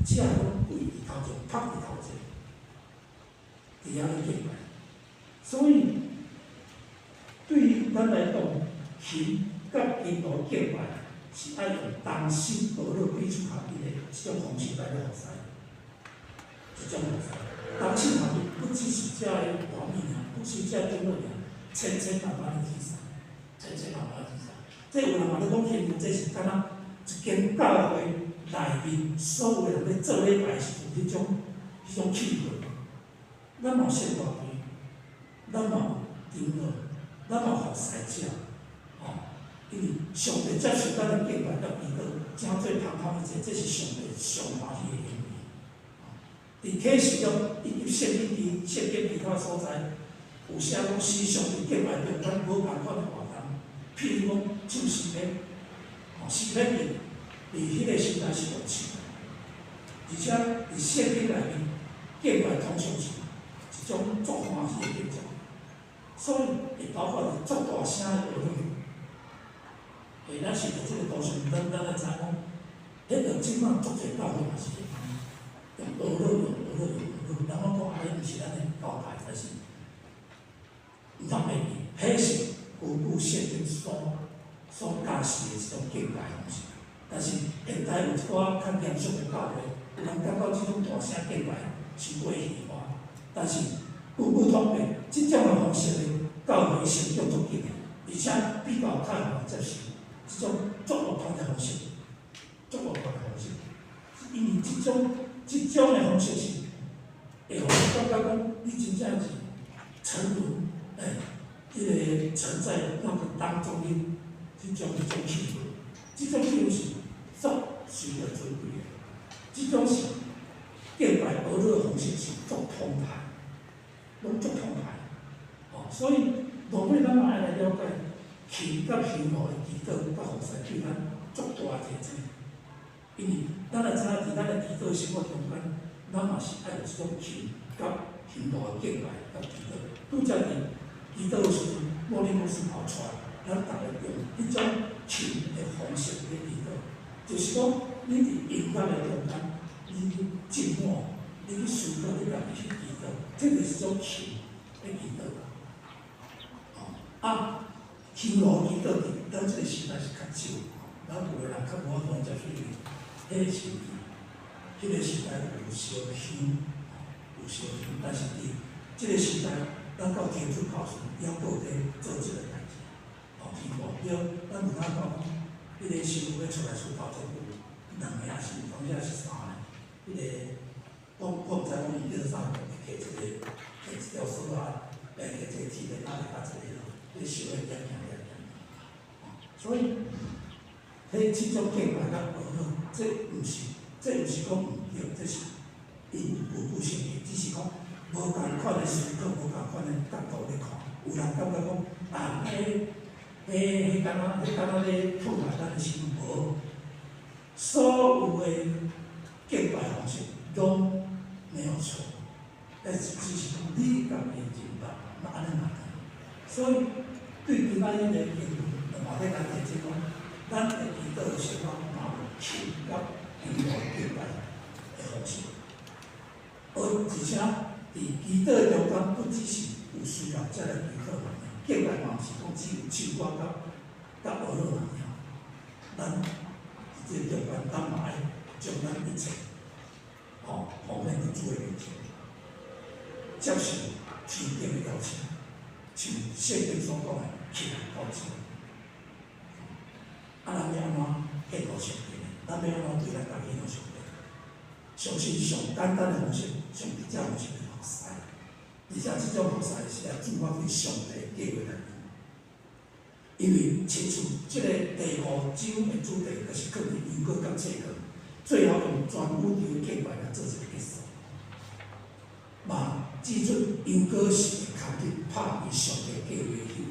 只系拢跪伫头前，拍伫头前，伫遐咧敬拜。所以，对于咱来讲，琴佮金炉敬拜，是爱用同心合乐彼此合一的这种方式来咧服侍，这种服侍。同心合一不只是遮个活物尔，不是遮长老尔，千千万万的天使，千千万万的天使。这有人嘛咧讲，形容这是敢若一间教会内面所有人咧做礼拜的时阵，彼种气氛。咱嘛有圣歌队，咱嘛有长老，咱嘛有服侍者，吼。因为上帝接受咱的敬拜佮祈祷，成做芳香的祭，这是上帝上欢喜的行为。伫启示录以及圣经其他所在，有写讲，时常伫敬拜中间无仝款的活动，譬如讲唱诗篇，哦，诗篇伫彼个时代是用唱，而且伫圣经内面敬拜通常是一种足欢喜的景象，所以会包括伫足大声的乐。欸，咱是伫这个图上，咱来知影讲，彼个这摆足济教会嘛是按呢，用娱乐，用娱乐，用娱乐。人拢讲啊，彼毋是咱的教派，但是毋通袂记，彼是根据圣经所教示的一种敬拜方式。但是现代有一寡较严肃的教会，有人感觉这种大声敬拜是过虚华。但是根据统计，这种的方式的教会成长足紧的，而且比较较予人接受。这种足乐团的方式，足乐团的方式，因为这种的方式是会予你感觉讲，你真正是沉沦，欸，彼个沉在那个当中的这种气氛，这种气氛是足受著尊贵的，这种是敬拜娱乐方式是足澎湃，拢足澎湃，哦，所以落尾咱嘛爱来了解。琴佮香炉的祈祷佮服侍对咱足大的提醒，因为咱会知影伫咱的祈祷生活中间，咱嘛是爱有这种琴佮香炉的敬拜佮祈祷。拄才伫祈祷的时阵，莫林牧师嘛有带咱逐个用彼种琴的方式咧祈祷，就是讲你伫音乐的中间，你去静默，你去思考，你家己去祈祷，这就是一种琴的祈祷。哦，啊。香炉祈祷伫咱这个时代是较少，咱有的人较无法度接受，彼个时彼个时代有烧香，有烧香，但是伫这个时代，咱到天主教时，犹阁有咧做这个代志。哦，香炉对，咱有通讲，彼个神父欲出来出头前有两个抑是有当时是三个，彼个我毋知讲伊叫做啥，会提一个提一条索仔，来个这个天的哪会较济咯？你想的点行点行，所以，彼这种敬拜佮娱乐，这毋是讲毋对，这是𪜶有具性的，只是讲无仝款的思考，无仝款的角度咧看。有人感觉讲啊，彼敢若咧破坏咱的心，无。所有的敬拜方式拢没有错，但是只是讲你家己的认捌，嘛按呢嘛对。所以对今仔日的经文，就嘛欲来提醒讲，咱的祈祷的生活嘛有琴佮音乐敬拜的方式，而且伫祈祷中间，不只是有需要才来祈祷嘛，敬拜嘛毋是讲只有唱歌佮娱乐尔。咱伫这个中间，咱嘛爱将咱一切，吼，奉献伫主的面前，接受天顶的邀请，像圣经所讲的，起来到主。啊，咱欲按怎献予上帝呢？咱欲按怎对咱家己献予上帝？相信上简单的方式，上直接方式就是服侍。而且這種服侍是來自發對上帝計劃內面。因為親像這個第五章的主題，就是囥佇羊羔佮冊糠，最後用全宇宙的敬拜來做一個結束。嘛，指出羊羔是會囥佇拍伊上帝計劃的彼位。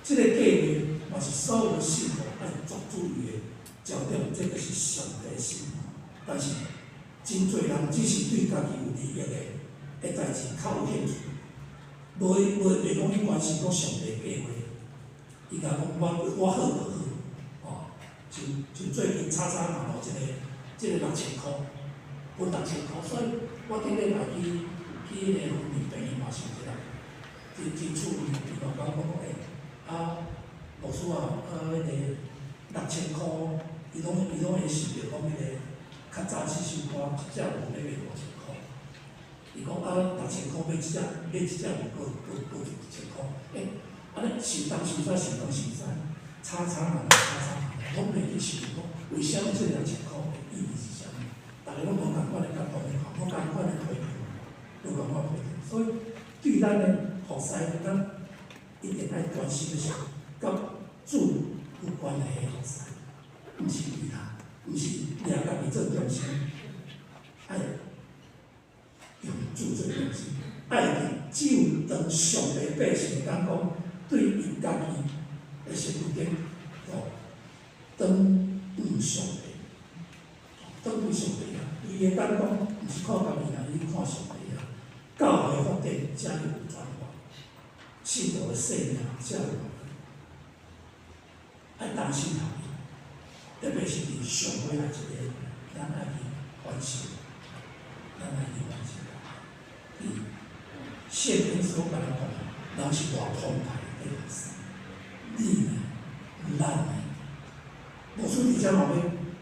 這個計劃嘛是所有的信徒愛專注意的焦點，這就是上帝的心意。但是真濟人只是對家己有利益的代誌較有興趣，無袂講去關心講上帝計劃。伊共講我好就好，吼，像最近炒炒嘛落這個6000箍，分六千箍，所以我頂禮拜去彼个云林病院嘛是有一个真真趣味，伊嘛講講欸，啊，牧師啊，啊，彼个六千箍，伊拢會想著講彼个較早這首歌一隻牛欲賣5000箍，伊講啊六千箍買這隻牛閣閣1000箍，欸，按呢想東想西，想東想西，吵吵鬧鬧，吵吵鬧鬧，攏袂去想講為啥物這六千箍的意義是啥物？逐个攏無仝款的角度來看，無仝款的批評，無仝款批評，所以對咱的服侍，咱一定愛關心的是佮主有關係的服侍，毋是利他，毋是掠家己做中心，愛用主做中心，愛伫只有當上帝百姓會當講對𪜶家己的身軀頂，吼，轉向上帝，轉對上帝啊！伊會當講，毋是看家己爾，伊看上帝啊。教會發展才會有轉化，信徒的生命才會愛同心合意，特別是佇上尾仔一个，咱愛去反省，咱愛去反省。佇聖經所共咱講的，人是偌澎湃的服侍，你呢？咱呢？牧師佇遮嘛欲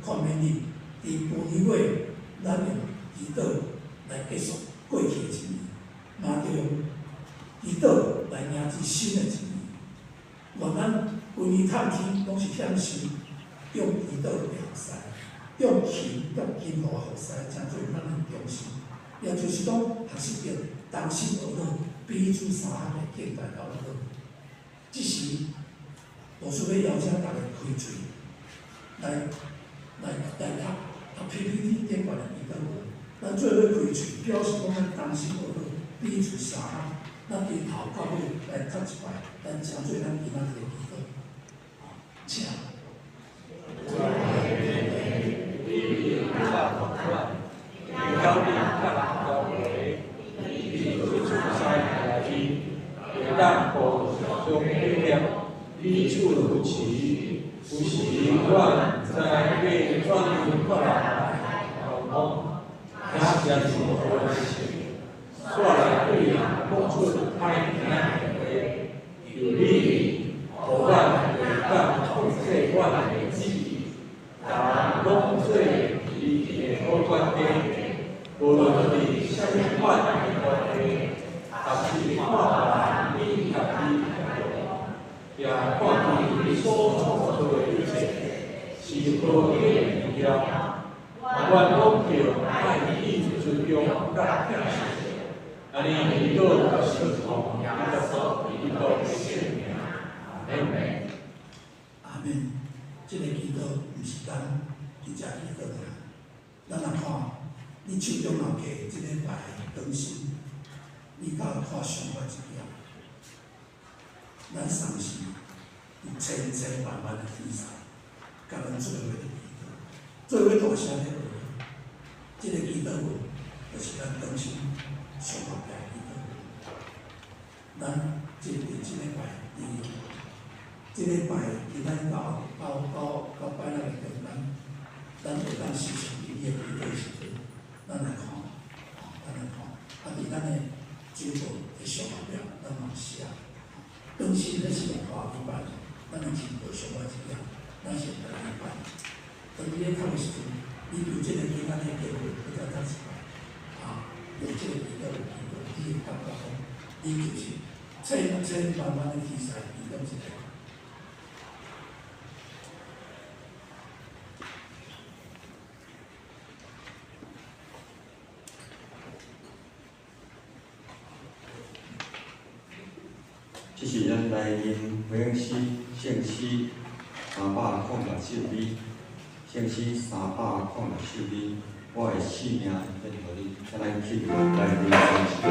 勸勉你，佇舊年尾，咱用祈禱來結束過去的一年，嘛著用祈禱來迎接新的一年。願咱規年探天攏是享受用祈禱的服侍，用琴佮金鑼服侍，成做咱的中心。也就是講，學習著同心合意，彼此相合的敬拜佮娛樂。這時，牧師欲邀請逐家開喙，來讀 PPT 頂懸的祈禱文。咱做伙開喙，表示講咱同心合意，彼此相合。咱從頭到尾來讀一擺，咱成做咱今仔日的祈禱。請。你較同款，會曉你佮人交會，你做出啥代誌，會當互相體諒，彼此扶持。有時我毋知欲怎樣佮人來溝通，這誠是無代誌。煞來對人講出歹聽的話，求你予阮會當控制阮的志意，逐項攏做你的好管家。無論佇啥物款的關係，抑是看別人以及你也看見你所創造的一切是何等的榮耀，阮攏著愛彼此尊重佮疼惜。按呢祈禱是奉耶穌門。這个祈禱毋是咱佇遮祈禱爾。咱若看，你手中若提這禮拜的更新，你敢有看上懸一頁？咱送是有千千萬萬的天使，共咱做伙佇祈禱，做伙大聲咧學。這个祈禱文，就是咱更新上後壁的祈禱文。咱這佇這禮拜，佇這禮拜今仔日到拜六的中間，咱會當時常佇你的祈禱的時陣，咱來看，吼，咱來看，啊，佇咱的周報的上後壁，咱嘛有寫。更新彼是用華語版，咱的周報上尾一頁，咱是用台語版。當你咧讀的時陣，你對這個今仔日的經文，閣再讀一擺，啊，用這個祈禱文祈禱，你會感覺講，你就是千千萬萬的天使其中一個。這是咱台音回應詩聖詩306首，聖詩306首，我的生命獻予你，請咱起立來聆聽。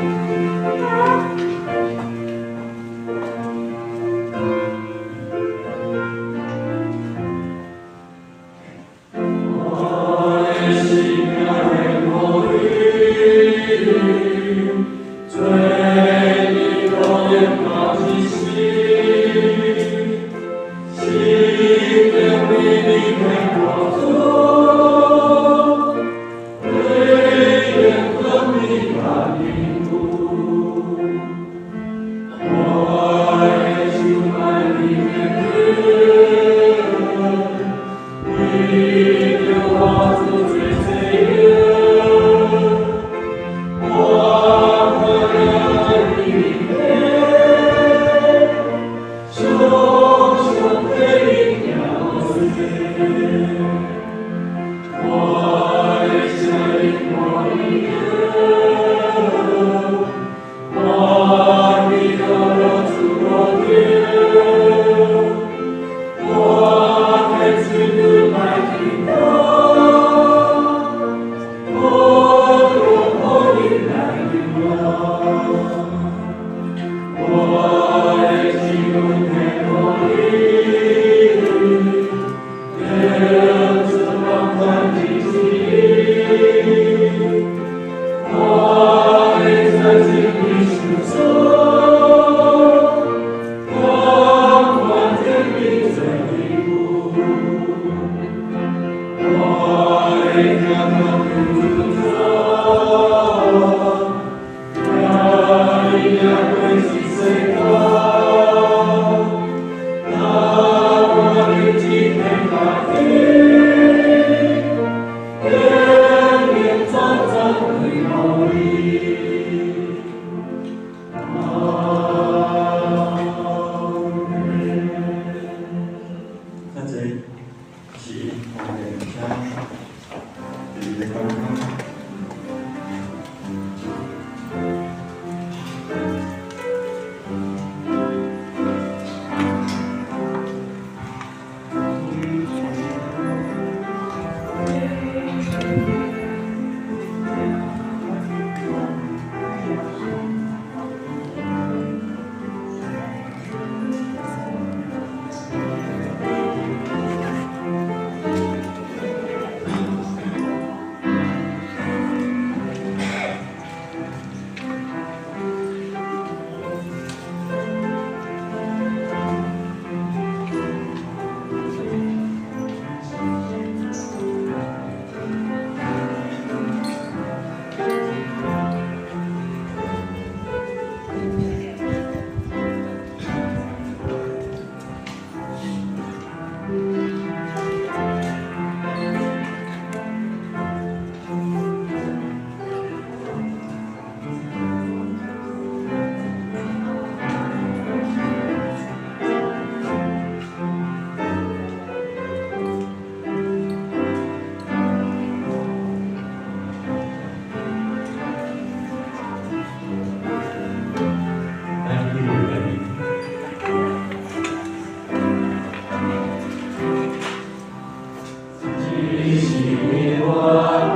只是源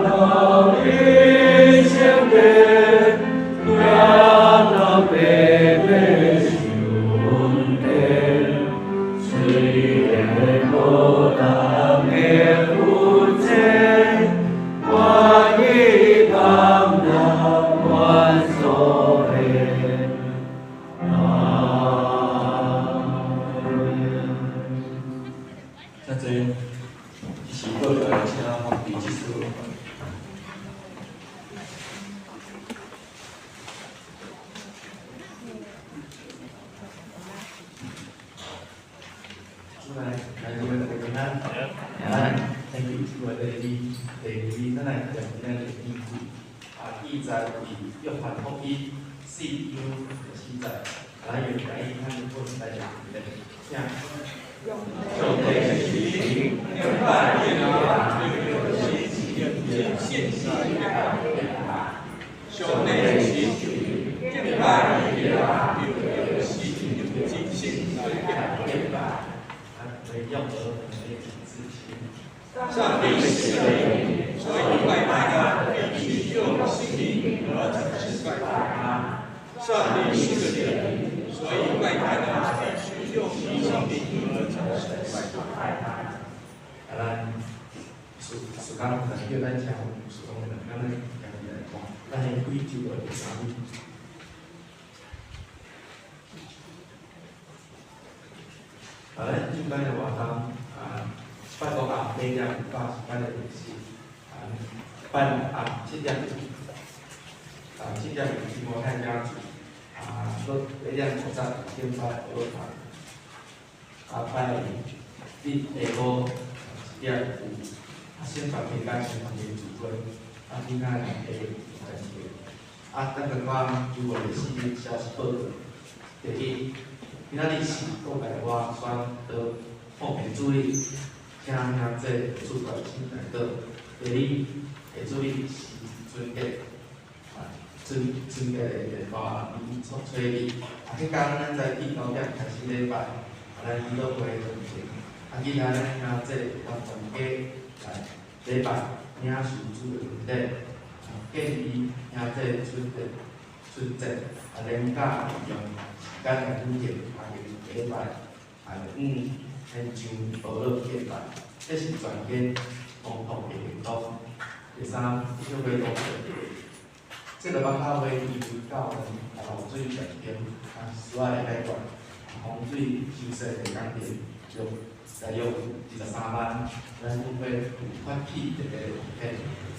头的圣殿，耶流白白受恩典，虽然无同的有这，愿意甘纳愿所献。阿门。请坐。这是过来，请方弟执事。主内，来各位大家平安。咱先伫主内第二，第二，咱来念今仔日的经节，记载伫约翰福音四章第四节。咱用台语较日本来念一下，请。上帝是灵，敬拜的人著用心灵信实来敬拜。上帝是灵，敬拜的人著用心灵真实来敬拜。来用儿童的自信。上帝是灵，所以拜他的必須用心靈和誠實拜他。上帝是個靈，所以拜他的必須用心靈和誠實拜他。啊，咱時時間咱叫咱請時光的咱來行入來看，咱先開酒的第三位。啊，咱今摆的活動啊，拜五暗8點到是拜六日啊，拜六暗7點，啊7點有提摩太家族，啊，閣8點50敬拜學堂，啊拜日下晡7點有啊聖凡平安聖凡的聚會，啊今仔日下來一個，啊等下看主日的四日消息報告，第一。今仔日是國內我宣道奉獻主日，請兄弟主大請來到。第二，下主日是春節，啊春春節的電話禮初初二，啊，彼工咱早起9點開始禮拜，啊，咱祈禱會當前，啊，今仔咱兄弟會當全家來禮拜，領受主的恩典，啊，建議兄弟春節春節啊，連假用時間來舉行。禮拜，啊，現場保樂敬拜，這是全家共同的行動。第三，小會同這個北教會因為教堂漏水嚴重，啊，需愛解決風水修繕的工程，約大約23萬。咱本會有發起這個奉獻，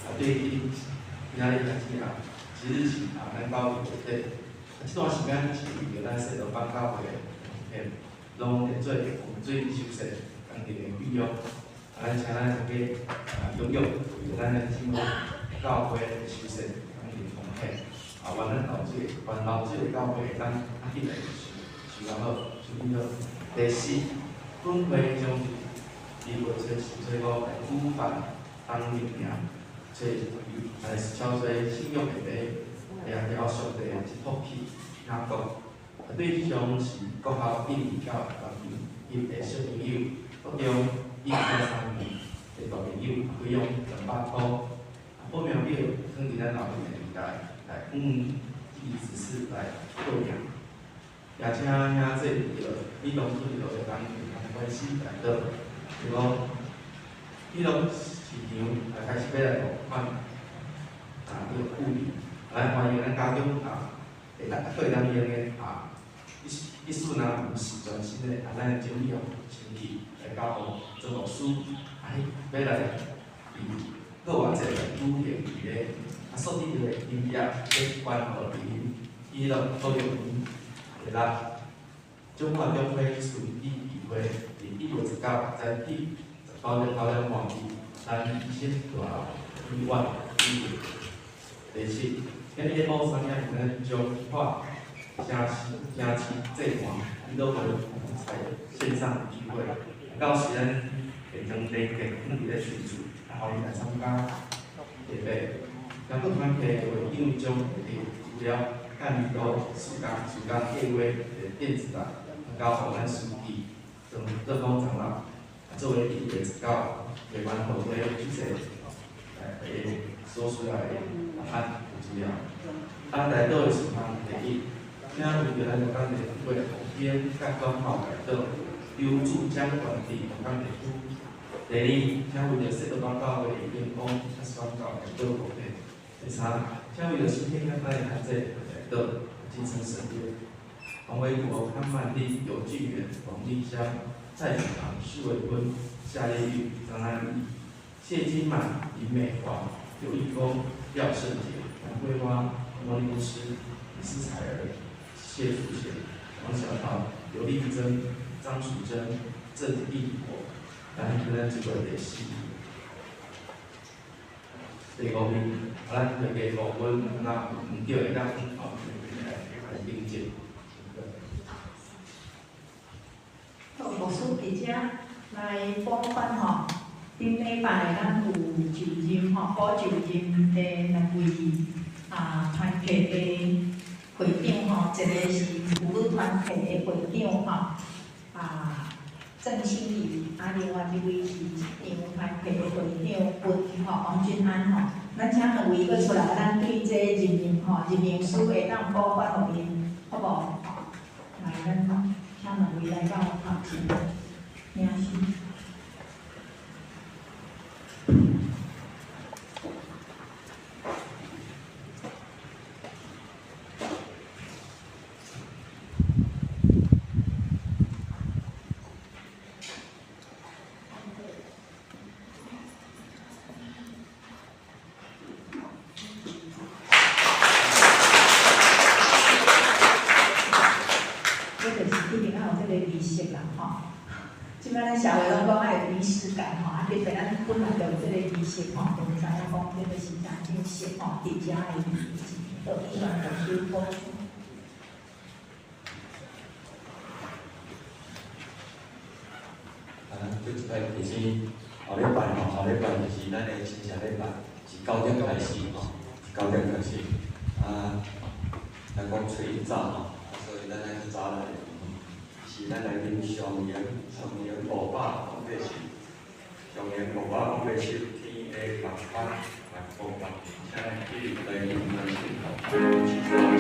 啊，對今今仔日開始啊，即日起啊，咱9月底，啊，這段時間是為著咱西螺北教會的奉獻，攏會做風水修繕工程的費用。啊，咱請咱大家啊，踴躍為咱的姊妹教會修繕工程奉獻。啊，願咱漏水，願漏水的教會會當較緊來修修好，修理好。第四，本會將佇2月初四、初五來舉辦冬令營，找來超濟信仰的爸，掠著上帝的一福氣雅各。啊，對象是國校一年到六年級的小朋友，國中1到3年的大朋友，費用200箍。啊，報名表放佇咱後面的櫃台，來記指示來報名。也請兄弟為著你當初為著當關係來到，結果彼落市場也開始欲來募款，啊，叫鼓勵，來歡迎咱家長啊，會當會當用的啊，意思若毋是全新的，啊，咱整理予清氣來交予曾牧師，啊，欲來佇閣偌濟來舉行佇咧，啊，所得著的金額欲捐予佇彼落保育院。第六，中華中會隨意議會佇1月19早起9點9點半佇咱醫生大樓醫院舉行。第七，今日下晡3點咱彰化城市城市祭壇祈禱會在線上聚會，到時咱會將連結放佇咧群組，啊，歡迎來參加。第八，若閣團契會長將會資料、干部、暑假暑假計劃的電子檔交予咱書記曾德峰長老。做为1月19，台湾火推去势来所需要的答案有资料。啊，代祷的事项第一，请为著咱鹿港地区的红边佮关口代祷，刘柱江管伫鹿港地区。第二，请为著西鹿港教会的员工佮宣教代祷五遍。第三，请为著身体简单的较济代祷，精神神业。黄维国、康曼丽、尤俊远、王丽香、蔡子堂、施伟坤、夏丽玉、张安怡、谢金满、林美华、刘义峰、廖胜杰、黄桂花、莫丽牧师、李思彩儿、谢淑贤、王小桃、刘丽珍、张淑珍、郑义国。咱咱这个第四、第五名，啊，咱会计五分，若毋对会当哦来来订正。好，牧师伫遮来补发吼，顶礼拜咱有就任吼，补就任的两位啊团契的会长吼，一个是妇女团契的会长吼，啊郑心怡，啊另外一位是职场团契的会长温吼王俊安吼，咱请两位阁出来，咱对这个任命吼任命书会当补发予𪜶，好无？来，咱请两位来到头前领受。这就是一定要有这个仪式啦，吼。这摆咱社会拢讲爱有仪式感吼，啊，特别咱本来就有这个仪式吼，就知影讲这个是真正式吼，伫遮的仪式，好，以上就是补充。啊，这一摆其实后礼拜吼，后礼拜就是咱的亲戚礼拜，是9点开始吼，是9点开始。啊，咱讲初一早吼，所以咱爱较早来。是咱来啉上盐，上盐580，上盐580，天下万法万国万，请去来啉来请，请